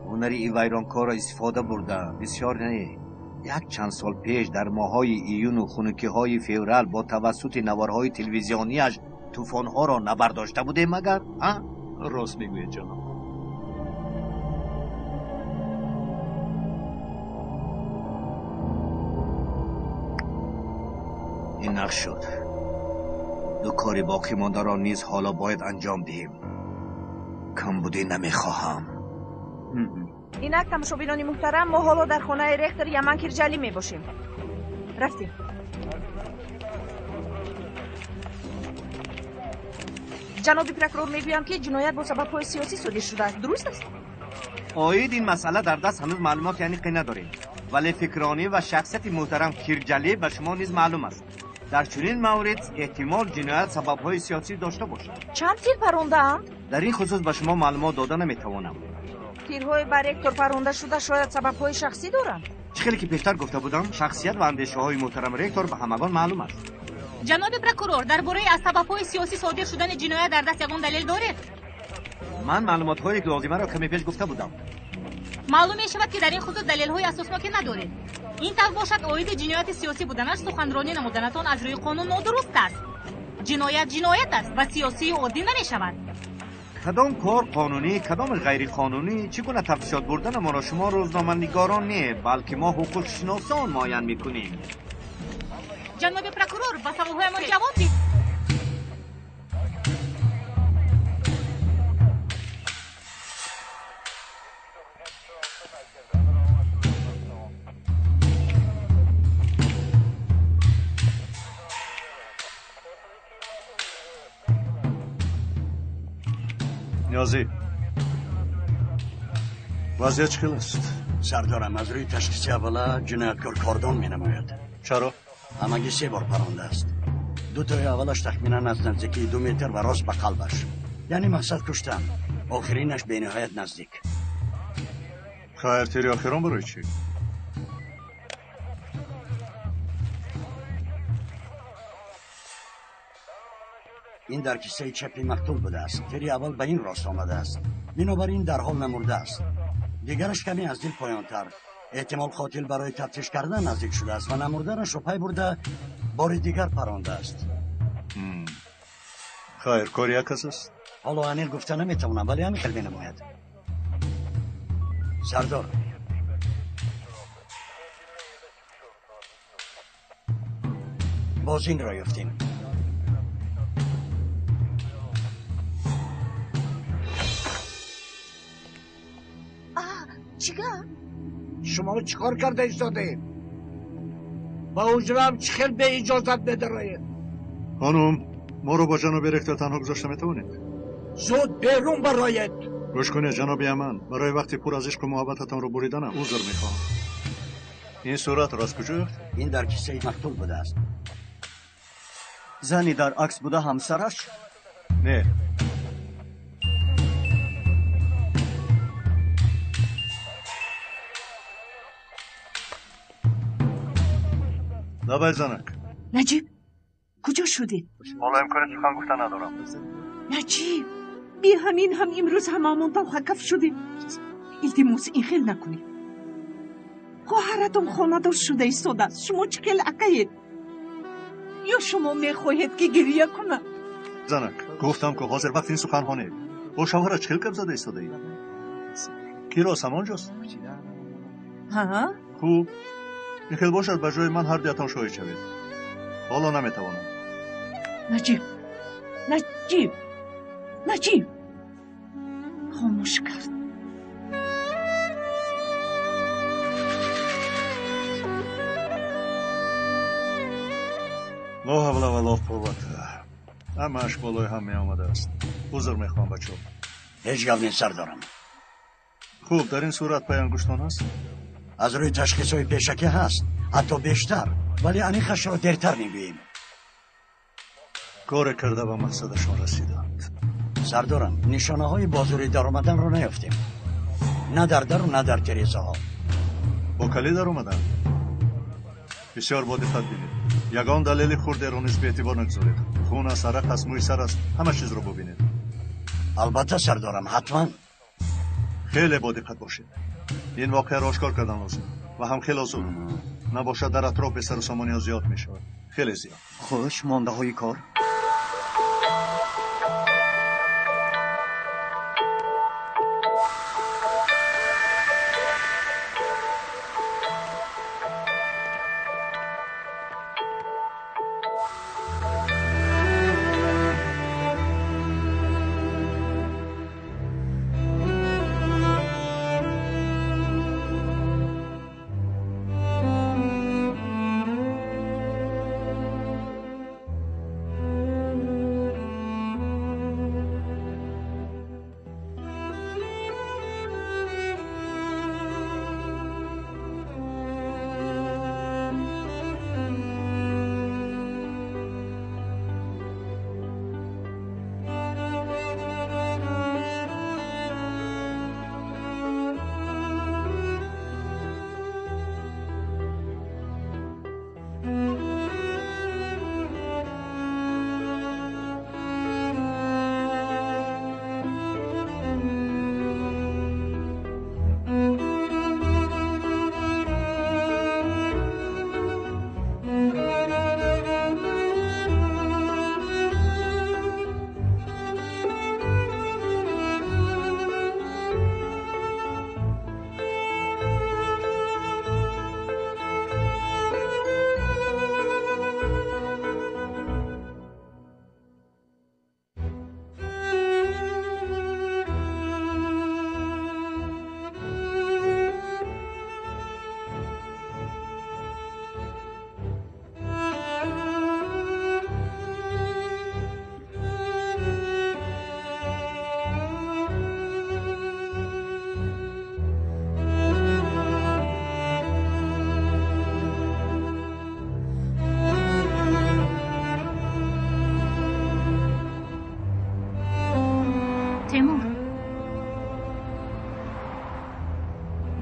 Ҳунари ин вайронкорро истифода бурда бисёр не. Як чанд сол пеш дар моҳҳои июну хунукиҳои феврал бо тавассути наворҳои телевизионияш тӯфонҳоро набардошта будем магар? Рост мегӯед, ҷаноб. Ин нақш шуд. Ду кори боқӣ мондаро низ ҳоло бояд анҷом диҳем. Камбудӣ намехоҳам. Инак, тамошобинони муҳтарам, мо ҳоло дар хонаи ректор Яман Кирҷалӣ мебошем. Рафтем. Ҷаноби прокурор мегӯянд, ки ҷиноят бо сабабҳои сиёсӣ содир шудааст. Дуруст аст? Оид ин масъала дар даст ҳанӯз маълумоти аниқе надорем, вале фикронӣ ва шахсияти муҳтарам Кирҷалӣ ба шумо низ маълум аст. Дар чунин маврид эҳтимол ҷиноят сабабҳои сиёсӣ дошта бошад. Чанд тир парондаанд? Дар ин хусус ба шумо маълумот дода наметавонам. Тирҳои ба ректор паронда шуда шояд сабабҳои шахсӣ доранд? Чӣ хеле ки пештар гуфта будам, шахсият ва андешаҳои муҳтарам ректор ба ҳамагон маълум аст. Ҷаноби прокурор, дар бораи аз сабабҳои сиёсӣ содир шудани ҷиноят дар даст ягон далел доред? Ман маълумотҳои лозимаро каме пеш гуфта будам. Маълум мешавад, ки дар ин хусус далелҳои асосноке надоред. Ин тавр бошад, оиди ҷинояти сиёсӣ буданаш суханронӣ намуданатон аз рӯи қонун нодуруст аст. Ҷиноят ҷиноят аст ва сиёсию оддӣ намешавад. Кадом кор қонунӣ, кадом ғайриқонунӣ, чӣ гуна тафтишот бурданамонро шумо рӯзноманигорон не, балки мо ҳуқуқшиносон муайян мекунем. Ҷаноби прокурор, ба саволҳоямон ҷавоб диҳед. Ниёзӣ, вазъият чӣ хел аст? Сардорам, аз рӯи ташхиси аввала ҷинояткор кордон менамояд. Чаро? Ҳамагӣ 3 бор парондааст. Дутои аввалаш тахминан аз наздикии 2 метр ва рост ба қалбаш, яъне мақсад куштан. Охиринаш бениҳоят наздик. Хайр, тири охирон барои чӣ? Ин дар киссаи чапи мақтул будааст. Тири аввал ба ин рост омадааст, бинобар ин дарҳол намурдааст. Дигараш каме аз дил поёнтар. Эҳтимол қотил барои тафтиш кардан наздик шудааст ва намурданашро пай бурда бори дигар парондааст. Хайр, кори як кас аст? Ҳоло аниқ гуфта наметавонам, вале ҳамин хел менамояд. Сардор, боз инро ёфтем. Чӣ гап? Шумо чӣ кор карда истодаед? Ба ҳуҷраам чӣ хел беиҷозат медароед? Хонум, моро бо ҷаноби ректор танҳо гузошта метавонед? Зуд берун бароед! Гӯш кунед, ҷаноби Яман, барои вақти пур аз ишқу муҳаббататонро буриданам узр мехоҳам. Ин суратро аз куҷо ёфтед? Ин дар киссаи мақтул будааст. Зани дар акс буда ҳамсараш? Не. Лабай занак. Наҷиб, куҷо шудед? Ҳоло имкони сухан гуфта надорам. Наҷиб, би ҳамин ҳам имрӯз ҳамаамон талхакаф шудем. Илтимос, ин хел накунед. Хоҳаратон хонадор шуда истодааст. Шумо чӣ хел акаед? Ё шумо мехоҳед, ки гиря кунад? Занак, гуфтам, ки ҳозир вақти ин суханҳо не. Бо шавҳарат чӣ хел гап зада истодаӣ? Ки рост ҳамонҷост? Ҳа? Хуб, ин хел бошад, ба ҷои ман ҳар дуятон шоҳид шавед. Ҳоло наметавонам. Наҷиб, Наҷиб, Наҷиб! Хомӯш кард. Ло ҳавла ва ло қуввата. Ҳамааш болои ҳам меомадааст. Узр мехоҳам, бачаҳо. Ҳеҷ гап нест, сардорам. Хуб, дар ин сурат пай ангуштон ҳаст? Аз рӯи ташхисҳои пешакӣ ҳаст, ҳатто бештар, вале аниқашро дертар мегӯем. Коре карда ба мақсадашон расиданд. Сардорам, нишонаҳои бозурӣ даромаданро наёфтем. На дар дару на дар терезаҳо. Бо калид даромаданд? Бисёр бодиққат бинед. Ягон далели хурдеро низ беэътибор нагузоред. Хун аст, арақ аст, мӯи сар аст, ҳама чизро бубинед. Албатта, сардорам, ҳатман. Хеле бодиққат бошед. Ин воқеаро ошкор кардан лозим ва ҳам хело зуд. Набошад, дар атроф бесарусомониҳо зиёд мешавад. Хеле зиёд. Хуш, мондаҳои кор.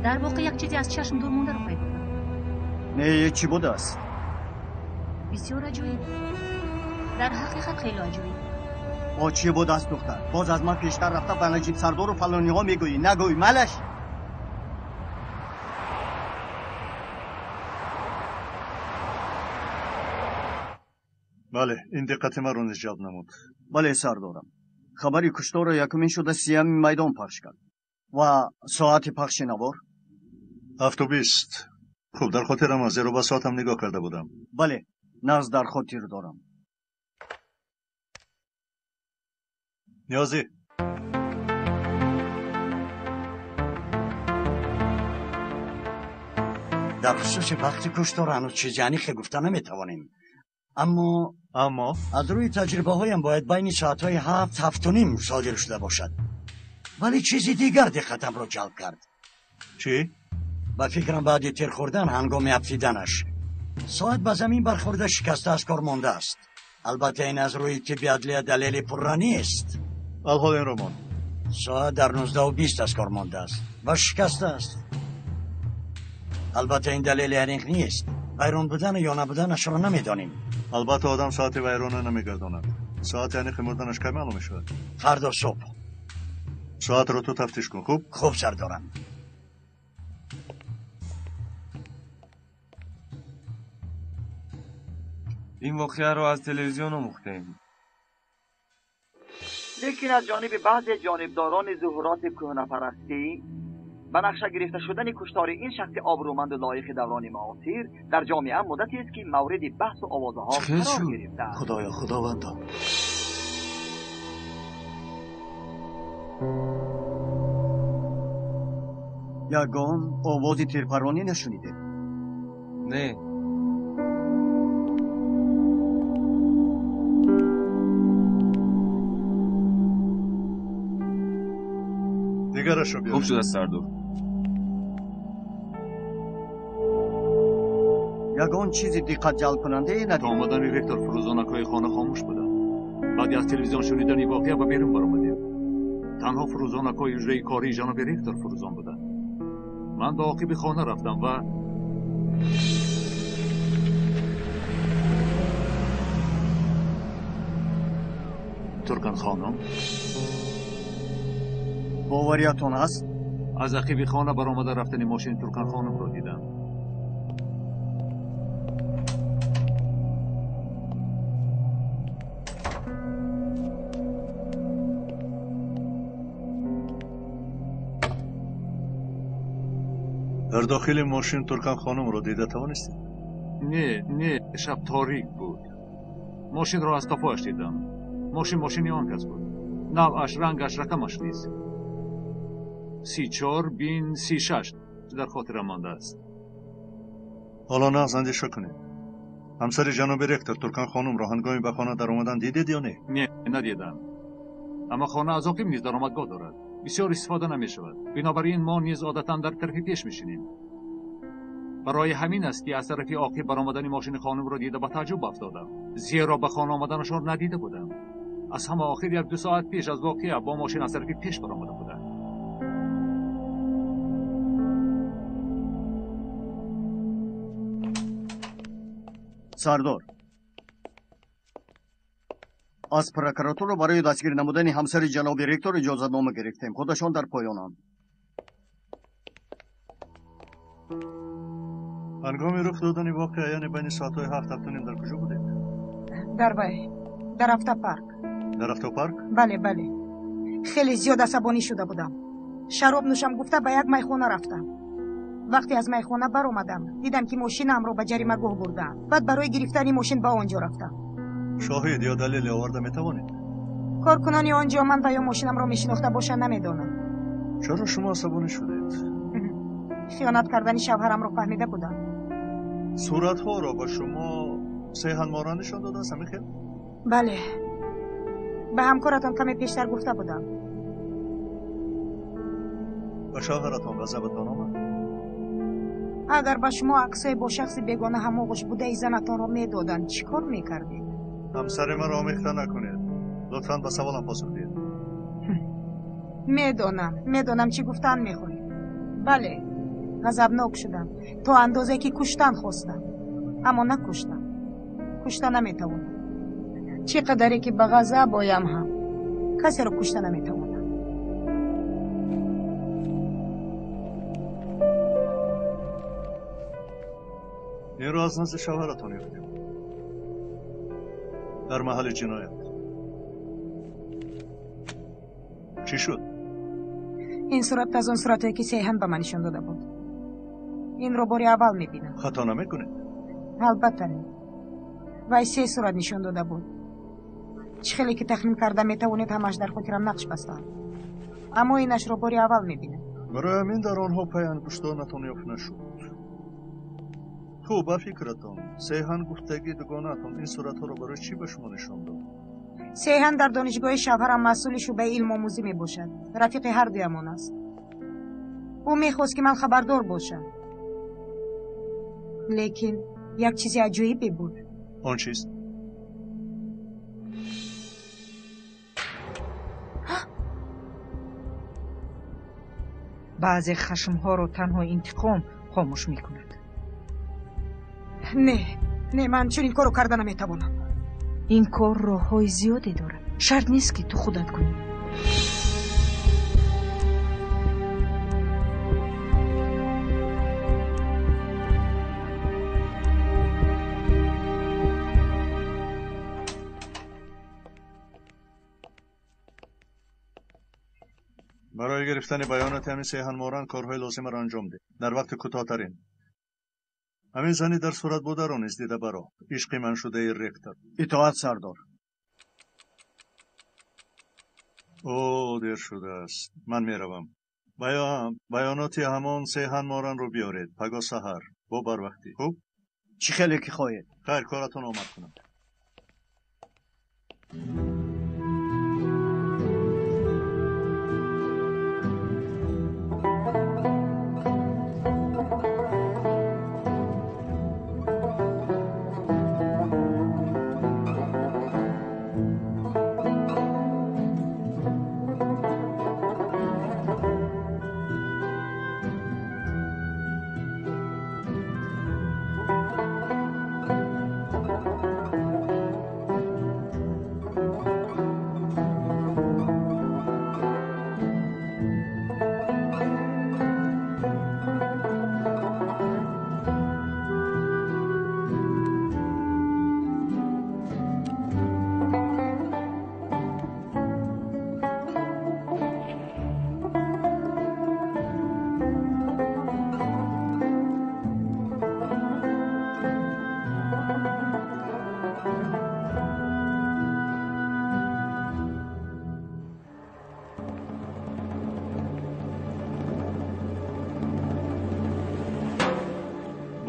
Дар воқеъ як чизе аз чашм дур мондаро пайдо кардам. Не, чӣ будааст? Бисёр аҷоиб. Дар ҳақиқат хеле аҷоиб. О, чӣ будааст, духтар? Боз аз ман пештар рафта ба Наҷиб сардору фалониҳо мегӯӣ. Нагӯй, малаш. Бале, ин диққати маро низ ҷалб намуд. Бале, сардорам. Хабари кушторро якумин шуда сиями майдон пахш кард. Ва соати пахши навор? 7:20. Хуб, дар хотирам аст, зеро ба соатам нигоҳ карда будам. Бале, нағз дар хотир дорам. Ниёзӣ. Дар хусуси вақти куштор ҳанӯз чизи аниқе гуфта наметавонем. Аммо аз рӯи таҷрибаҳоям бояд байни соатҳои 7, 7:30 содир шуда бошад. Вале чизи дигар диққатамро ҷалб кард. Чӣ? Ба фикрам баъди тир хӯрдан ҳангоми афтиданаш соат ба замин бархӯрда шикаста аз кор мондааст. Албатта ин аз рӯи тибби адлия далели пурра нест. Алҳол инро мон. Соат дар 19:20 аз кор мондааст ва шикастааст. Албатта ин далели аниқ нест. Вайрон будан ё набуданашро намедонем. Албатта одам соати вайрона намегардонад. Соати аниқи мурданаш кай маълум мешавад? Фардо субҳ. Соатро ту тафтиш кун, хуб? Хуб, сардорам. Ин воқеаро аз телевизион омӯхтем. Лекин аз ҷониби баъзе ҷонибдорони зуҳуроти кӯҳнапарастӣ ба нақша гирифта шудани куштори ин шахси обрӯманду лоиқи даврони муосир дар ҷомеа муддатест ки мавриди баҳсу овозаҳо қарор гирифтааст. Худоё, худовандо. Ягон овози тирпаронӣ нашунидед? Не. Дигарашро биёред. Хуб шудааст, сардор. Ягон чизи диққат ҷалбкунандае надид? То омадани ректор фурӯзонакҳои хона хомӯш буданд. Баъди аз телевизион шунидани воқеа ба берун баромадем. Танҳо фурӯзонакҳои ҳуҷраи кории ҷаноби ректор фурӯзон буданд. Ман ба оқиби хона рафтам ва Туркан хонум. Бовариятон ҳаст? Аз ақиби хона баромада рафтани мошини Туркан хонумро дидам. Дар дохили мошин Туркан хонумро дида тавонистед? Не, не, шаб торик буд. Мошинро аз қафояш дидам. Мошин мошини он кас буд. Навъаш, рангаш, рақамаш низ. 34 бин 36 дар хотирам мондааст. Ҳоло нағз андеша кунед. Ҳамсари ҷаноби ректор Туркан хонумро ҳангоми ба хона даромадан дидед ё не? Не, надидам. Аммо хона аз оқиб низ даромадгоҳ дорад. Бисёр истифода намешавад. Бинобар ин мо низ одатан дар тарафи пеш мешинем. Барои ҳамин аст ки аз тарафи оқиб баромадани мошини хонумро дида ба таъҷуб афтодам. Зеро ба хона омаданашон надида будам. Аз ҳама охир 1-2 соат пеш аз воқеа бо мошин аз тарафи пеш баромада будам. Сардор, аз прокуратура барои дастгир намудани ҳамсари ҷаноби ректор иҷозатнома гирифтем. Худашон дар поёнанд. Ҳангоми рух додани воқеа, яъне байни соатҳои 7, 7:30 дар куҷо будед? Дар вай, дар автопарк. Дар автопарк? Бале, бале. Хеле зиёд асабонӣ шуда будам. Шароб нӯшам гуфта ба як майхона рафтам. Вақте аз майхона баромадам, дидам ки мошинаамро ба ҷаримагоҳ бурдаам. Баъд барои гирифтани мошин ба он ҷо рафтам. Шоҳид ё далеле оварда метавонед? Коркунони он ҷо ман ва ё мошинамро мешинохта бошанд намедонам. Чаро шумо асабонӣ шудед? Хиёнат кардани шавҳарамро фаҳмида будам. Суратҳоро ба шумо сеҳанмора нишон додааст, ҳамин хел? Бале. Ба ҳамкоратон каме пештар гуфта будам. Ба шавҳаратон ғазабатон омад? Агар ба шумо аксҳои бо шахси бегона ҳамоғӯш будаи занатонро медоданд, чӣ кор мекардед? Ҳамсари маро омехта накунед. Лутфан ба саволам посух диҳед. Медонам, медонам чӣ гуфтан мехоҳед. Бале, Ғазабнок шудам, то андозе ки куштан хостам, аммо накуштам. Кушта наметавонам. Чӣ қадаре ки ба ғазаб оям ҳам касеро кушта наметавонам. Инро аз назди шавҳаратон ёфтем дар маҳалли ҷиноят. Чӣ шуд? Ин сурат аз он суратҳое ки Сейҳан ба ман нишон дода буд. Инро бори аввал мебинам. Хато намекунед? Албатта не. Вай се сурат нишон дода буд. Чӣ хеле ки тахмин карда метавонед, ҳамааш дар хотирам нақш бастаанд. Аммо инашро бори аввал мебинам. Барои ҳамин дар онҳо пайангуштонатон ёфт нашуд. Хуб, ба фикратон, Сейҳан гуфтагии дугонаатон ин суратҳоро барои чӣ ба шумо нишон дод? Сейҳан дар донишгоҳи шавҳарам масъули шӯъбаи илмомӯзӣ мебошад. Рафиқи ҳардуямон аст. Ӯ мехост, ки ман хабардор бошам. Лекин як чизи аҷоибе буд. Он чист? Баъзе хашмҳоро танҳо интиқом хомӯш мекунад. Не, не, ман чунин корро карда наметавонам. Ин кор роҳҳои зиёде дорад. Шарт нест, ки ту худат кунӣ. Барои гирифтани баёноти ҳамин Сейҳан Моран корҳои лозимаро анҷом деҳ дар вақти кӯтоҳтарин. Ҳамин зани дар сурат бударо низ дида баро, ишқи ман шудаи ректор. Итоат, сардор. О, дер шудааст, ман меравам. Баёноти ҳамон Сейҳан Моранро биёред пагоҳ саҳар бо барвақтӣ. Хуб? Чӣ хеле ки хоҳед. Хайр, коратон омад кунам.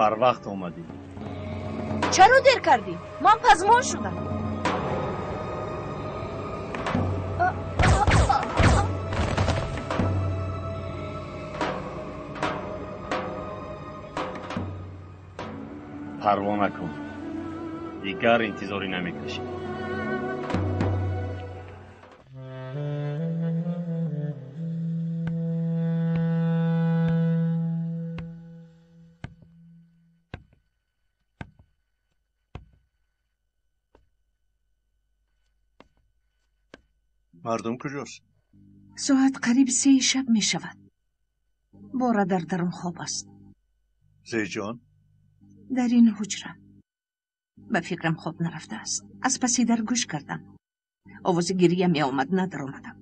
Барвақт омадӣ. Чаро дер кардӣ? Ман пазмон шудам. Парво накун, дигар интизорӣ намекашӣ. Мардум куҷост? Соат қариб 3 шаб мешавад. Бора дар дарун хоб аст. Зейҷон? Дар ин ҳуҷра. Ба фикрам хоб нарафтааст. Аз паси дар гӯш кардам. Овози гирия меомад, надаромадам.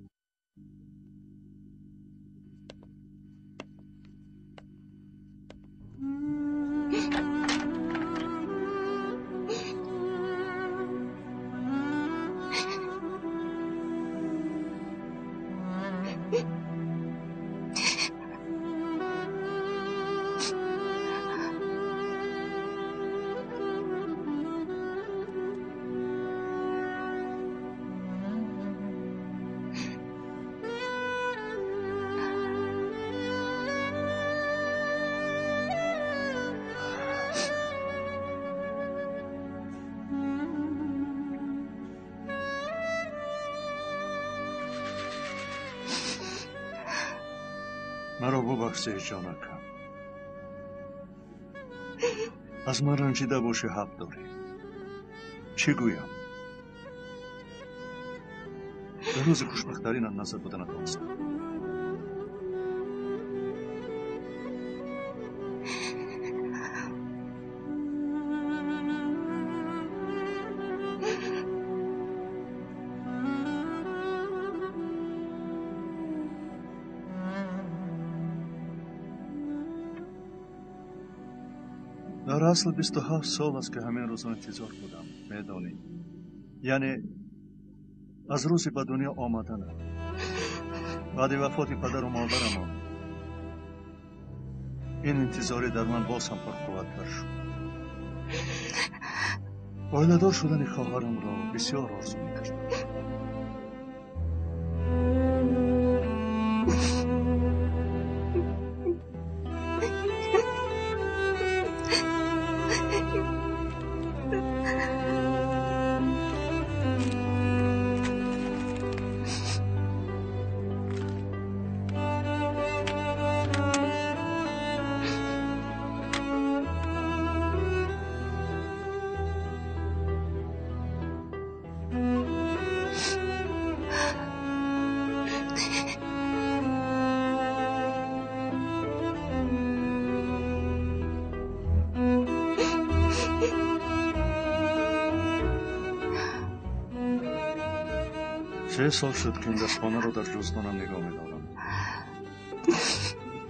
Маро бубахш, Зейҷонакам. Аз ман ранҷида бошӣ ҳақ дорӣ. Чӣ гӯям? Дар рӯзи хушбахттаринам назар буда натавонистам. Дар асл 27 сол аст, ки ҳамин рӯзо интизор будам, медонӣ. Яъне аз рӯзи ба дунё омаданам, баъди вафоти падару модарамон, ин интизорӣ дар ман боз ҳам пурқувваттар шуд. Оиладор шудани хоҳарамро бисёр орзу мекардам. Се сол шуд, ки ин дастхонаро дар ҷуздонам нигоҳ медорам.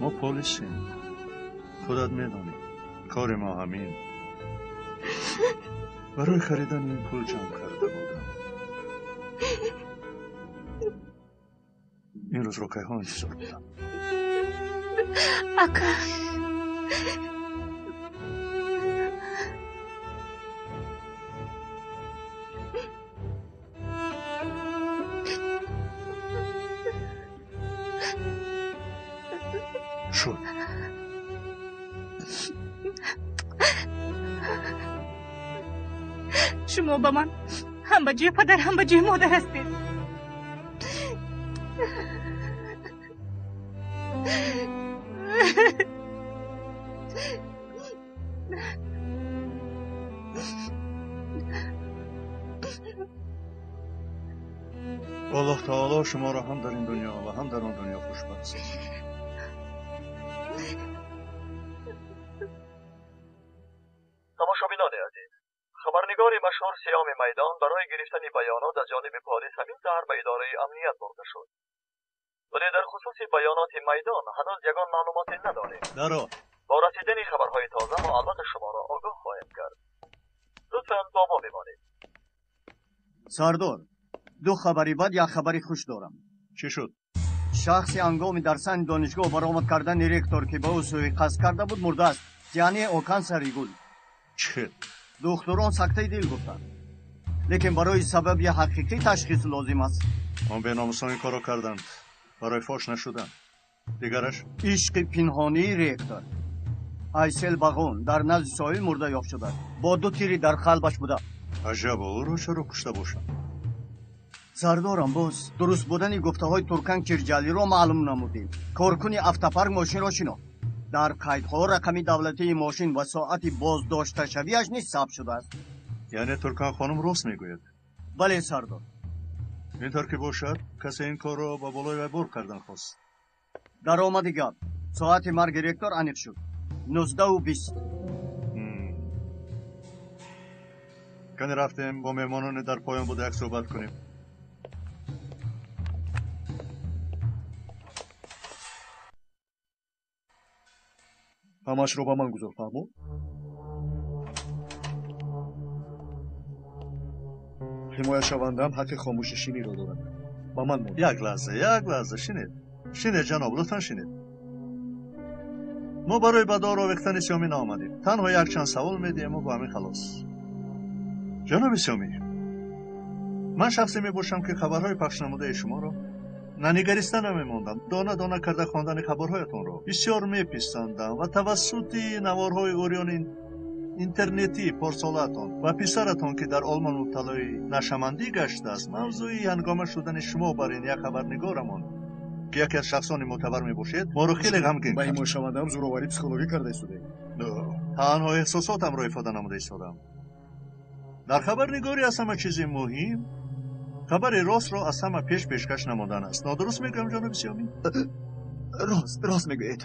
Мо полисем, худат медонӣ, кори мо ҳамин. Барои харидани ин пул ҷамъ карда будам. Ин рӯзро кайҳо интизор будам. Ака, шуд. Шумо ба ман ҳам ба ҷои падар, ҳам ба ҷои модар ҳастед. Аллоҳ таоло шуморо ҳам дар ин дунё ва ҳам дар он дунё хушбахт созад. Тамошобинони азиз, хабарнигори машҳур Сиёми Майдон барои гирифтани баёнот аз ҷониби полис ҳамин саҳар ба идораи амният бурда шуд. Вале дар хусуси баёноти Майдон ҳанӯз ягон маълумоте надорем. Даро. Бо расидани хабарҳои тоза мо албатта шуморо огоҳ хоҳем кард. Лутфан бо мо бимонед. Сардор, ду хабари бад, як хабари хуш дорам. Чӣ шуд? Шахси ҳангоми дар сани донишгоҳ баромад кардани ректор, ки ба ӯ суиқасд карда буд, мурдааст. Яъне Окан Саригул. Чӣ? Духтурон сактаи дил гуфтанд, лекин барои сабаби ҳақиқӣ ташхис лозим аст. Он беномусон ин корро карданд барои фош нашудан. Дигараш? Ишқи пинҳонии ректор Айсел Бағон дар назди соҳил мурда ёфт шудааст, бо ду тири дар қалбаш буда. Аҷаб, ӯро чаро кушта бошанд? Сардорам, боз дуруст будани гуфтаҳои Туркан Кирҷалиро маълум намудем. Коркуни автопарк мошинро шинохт. Дар қайдҳо рақами давлатии мошин ва соати боздошташавиаш низ сабт шудааст. Яъне Туркан хонум рост мегӯяд? Бале, сардор. Ин тавр ки бошад, касе ин корро ба болои вай бор кардан хост. Даромади гап, соати марги ректор аниқ шуд. 19:20. Кане рафтем бо меҳмононе дар поён буда як суҳбат кунем. Ҳамаашро ба ман гузор, фаҳмо? Ҳимояшавандаам ҳаққи хомӯшнишиниро дорад. Ба ман монед. Як лаҳза, як лаҳза, шинед. Шинед, ҷаноб, лутфан шинед. Мо барои ба дор овехтани Сиёмӣ наомадем. Танҳо якчанд савол медиҳему ба ҳамин халос. Ҷаноби Сиёмӣ, ман шахсе мебошам, ки хабарҳои пахшнамудаи шуморо нанигариста намемондам. Дона дона карда хондани хабарҳоятонро бисёр меписандам ва тавассути наворҳои урёни интернетӣ порсолаатон ва писаратон, ки дар Олмон мубталои нашамандӣ гаштааст, мавзӯи ҳангома шудани шумо бар ин як хабарнигорамон, ки яке аз шахсони мӯътабар мебошед, моро хеле ғамгин Ба кард. ҳимояшавандаам зӯроварии психологӣ карда истодаем. Танҳо эҳсосотамро ифода намуда истодам. Дар хабарнигорӣ аз ҳама чизи муҳим хабари ростро аз ҳама пеш пешкаш намудан аст. Нодуруст мегӯям, ҷаноби Сиёмӣ? Рост мегӯед.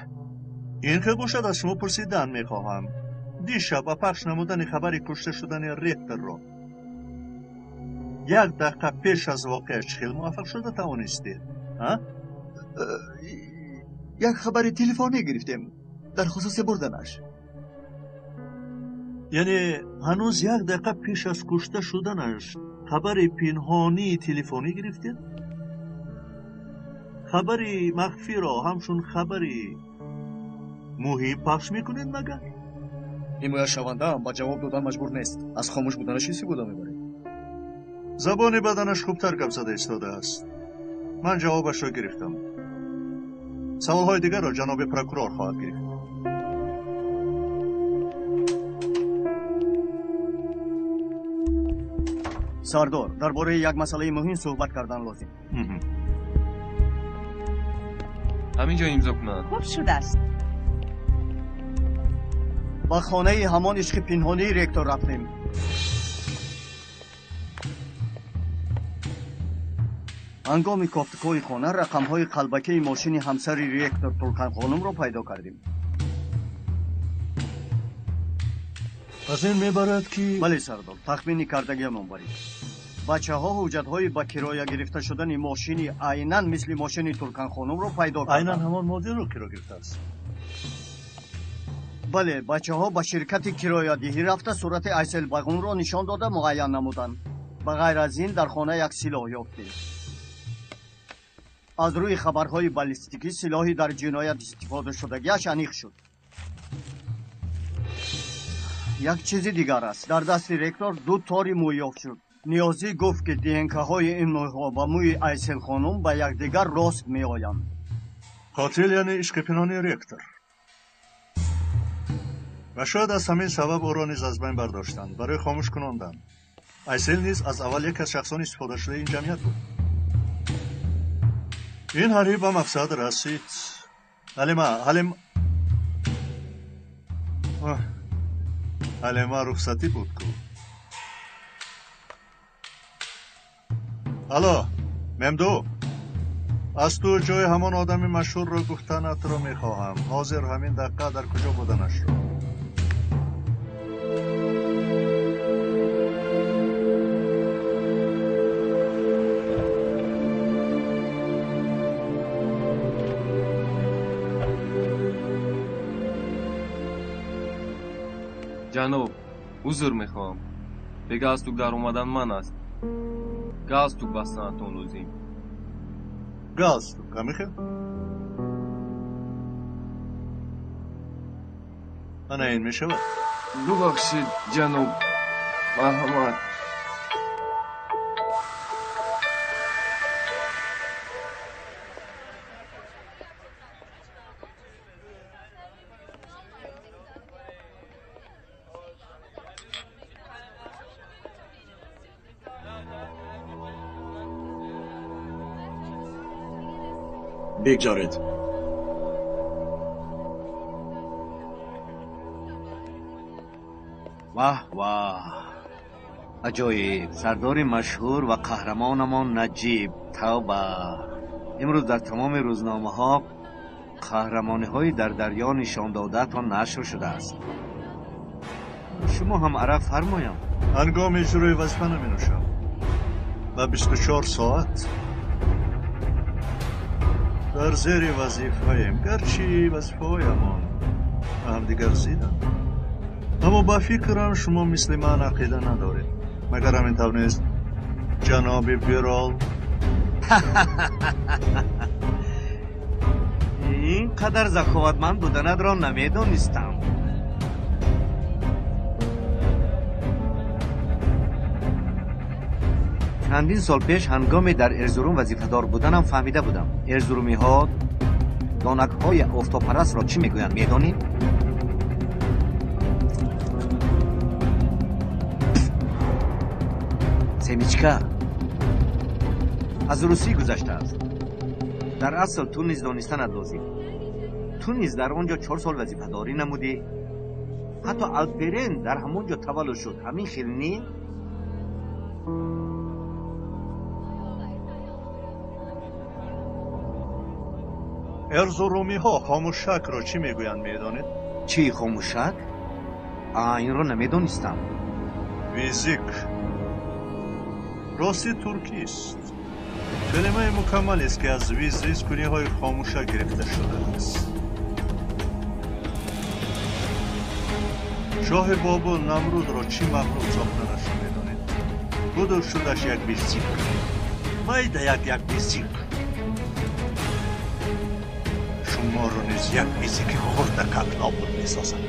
Ин хел бошад, аз шумо пурсидан мехоҳам. Дишаб ба пахш намудани хабари кушта шудани ректорро як дақиқа пеш аз воқеа чӣ хел муваффақ шуда тавонистед? Як хабари телефонӣ гирифтем дар хусуси бурданаш. Яъне ҳанӯз як дақиқа пеш аз кушта шуданаш хабари пинҳонии телефонӣ гирифтед? Хабари махфиро ҳамчун хабари муҳим пахш мекунед магар? Ҳимояшавандаам ба ҷавоб додан маҷбур нест. Аз хомӯш буданаш истифода мебаред. Забони баданаш хубтар гап зада истодааст. Ман ҷавобашро гирифтам. Саволҳои дигарро ҷаноби прокурор хоҳад гирифт. Сардор, дар бораи як масъалаи муҳим суҳбат кардан лозим. Ҳамин ҷо имзо кунад. Хуб шудааст. Ба хонаи ҳамон ишқи пинҳонии ректор рафтем. Ҳангоми кофтукои хона рақамҳои қалбакии мошини ҳамсари ректор Турканхонумро пайдо кардем. Пас ин мебарад ки... Бале, сардор, тахмини кардагиамон барид. Бачаҳо ҳуҷҷатҳои ба кироя гирифта шудани мошини айнан мисли мошини Турканхонумро пайдо карданд. Айнан ҳамон моделро киро гирифтааст? Бале, бачаҳо ба ширкати кироядиҳӣ рафта сурати Айселбағунро нишон дода муайян намуданд. Ба ғайр аз ин дар хона як силоҳ ёфтем. Аз рӯи хабарҳои баллистикӣ силоҳи дар ҷиноят истифодашудагиаш аниқ шуд. Як чизи дигар аст. Дар дасти ректор ду тори мӯй ёфт шуд. Ниёзӣ гуфт, ки ДНК-ҳои ин мӯйҳо ба мӯи Айселхонум ба якдигар рост меоянд. Қотил яъне ишқи пинҳонии ректор. Ва шояд аз ҳамин сабаб ӯро низ аз байн бардоштанд, барои хомӯш кунондан. Айсел низ аз аввал яке аз шахсони истифодашудаи ин ҷамъият буд. Ин ҳариф ба мақсад расид. Ҳалима, ҳалим, Ҳалима рухсатӣ буд ку. Алло, Мемду, аз ту ҷои ҳамон одами машҳурро гуфтанатро мехоҳам. Ҳозир ҳамин дақиқа дар куҷо буданашро. Ҷаноб, узр мехоҳам. Бе галстук дар омадан ман аст. Галстук бастанатон лозим. Галстук, амихел? Ана ин мешавад? Бубахшед, ҷаноб. Марҳамат. Бигзоред. Ваҳ ваҳ, аҷоиб! Сардори машҳур ва қаҳрамонамон Наҷиб. Тавба! Имрӯз дар тамоми рӯзномаҳо қаҳрамониҳои дар дарё нишон додаатон нашр шудааст. Шумо ҳам арақ фармоям. Ҳангоми иҷрои вазифа наменӯшам ва 24 соат дар зери вазифаем, гарчи вазифаҳоямон ба ҳамдигар зиданд. Аммо ба фикрам шумо мисли ман ақида надоред. Магар ҳамин тавр нест, ҷаноби Бирол? Ин қадар заковатманд буданатро намедонистам. Чандин сол пеш ҳангоме дар Эрзурум вазифадор буданам фаҳмида будам. Эрзурумиҳо донакҳои офтобпарастро чӣ мегӯянд, медонӣ? Семичка аз русӣ гузаштааст. Дар асл ту низ донистанат лозим. Ту низ дар он ҷо 4 сол вазифадорӣ намудӣ. Ҳатто Алперен дар ҳамон ҷо таваллуд шуд. Ҳамин хел не? Эрзурумиҳо хомӯшакро чӣ мегӯянд, медонед? Чӣ хомӯшак? Инро намедонистам. Визик рости туркист. Калимаи мукаммалест, ки аз визризкуниҳои хомӯшак гирифта шудааст. Шоҳи Бобул Намрудро чӣ мағлуб сохтанашро медонед? Буду шудаш як визик. Майда як визик. Шуморо низ як визики хурдакак нобуд месозад.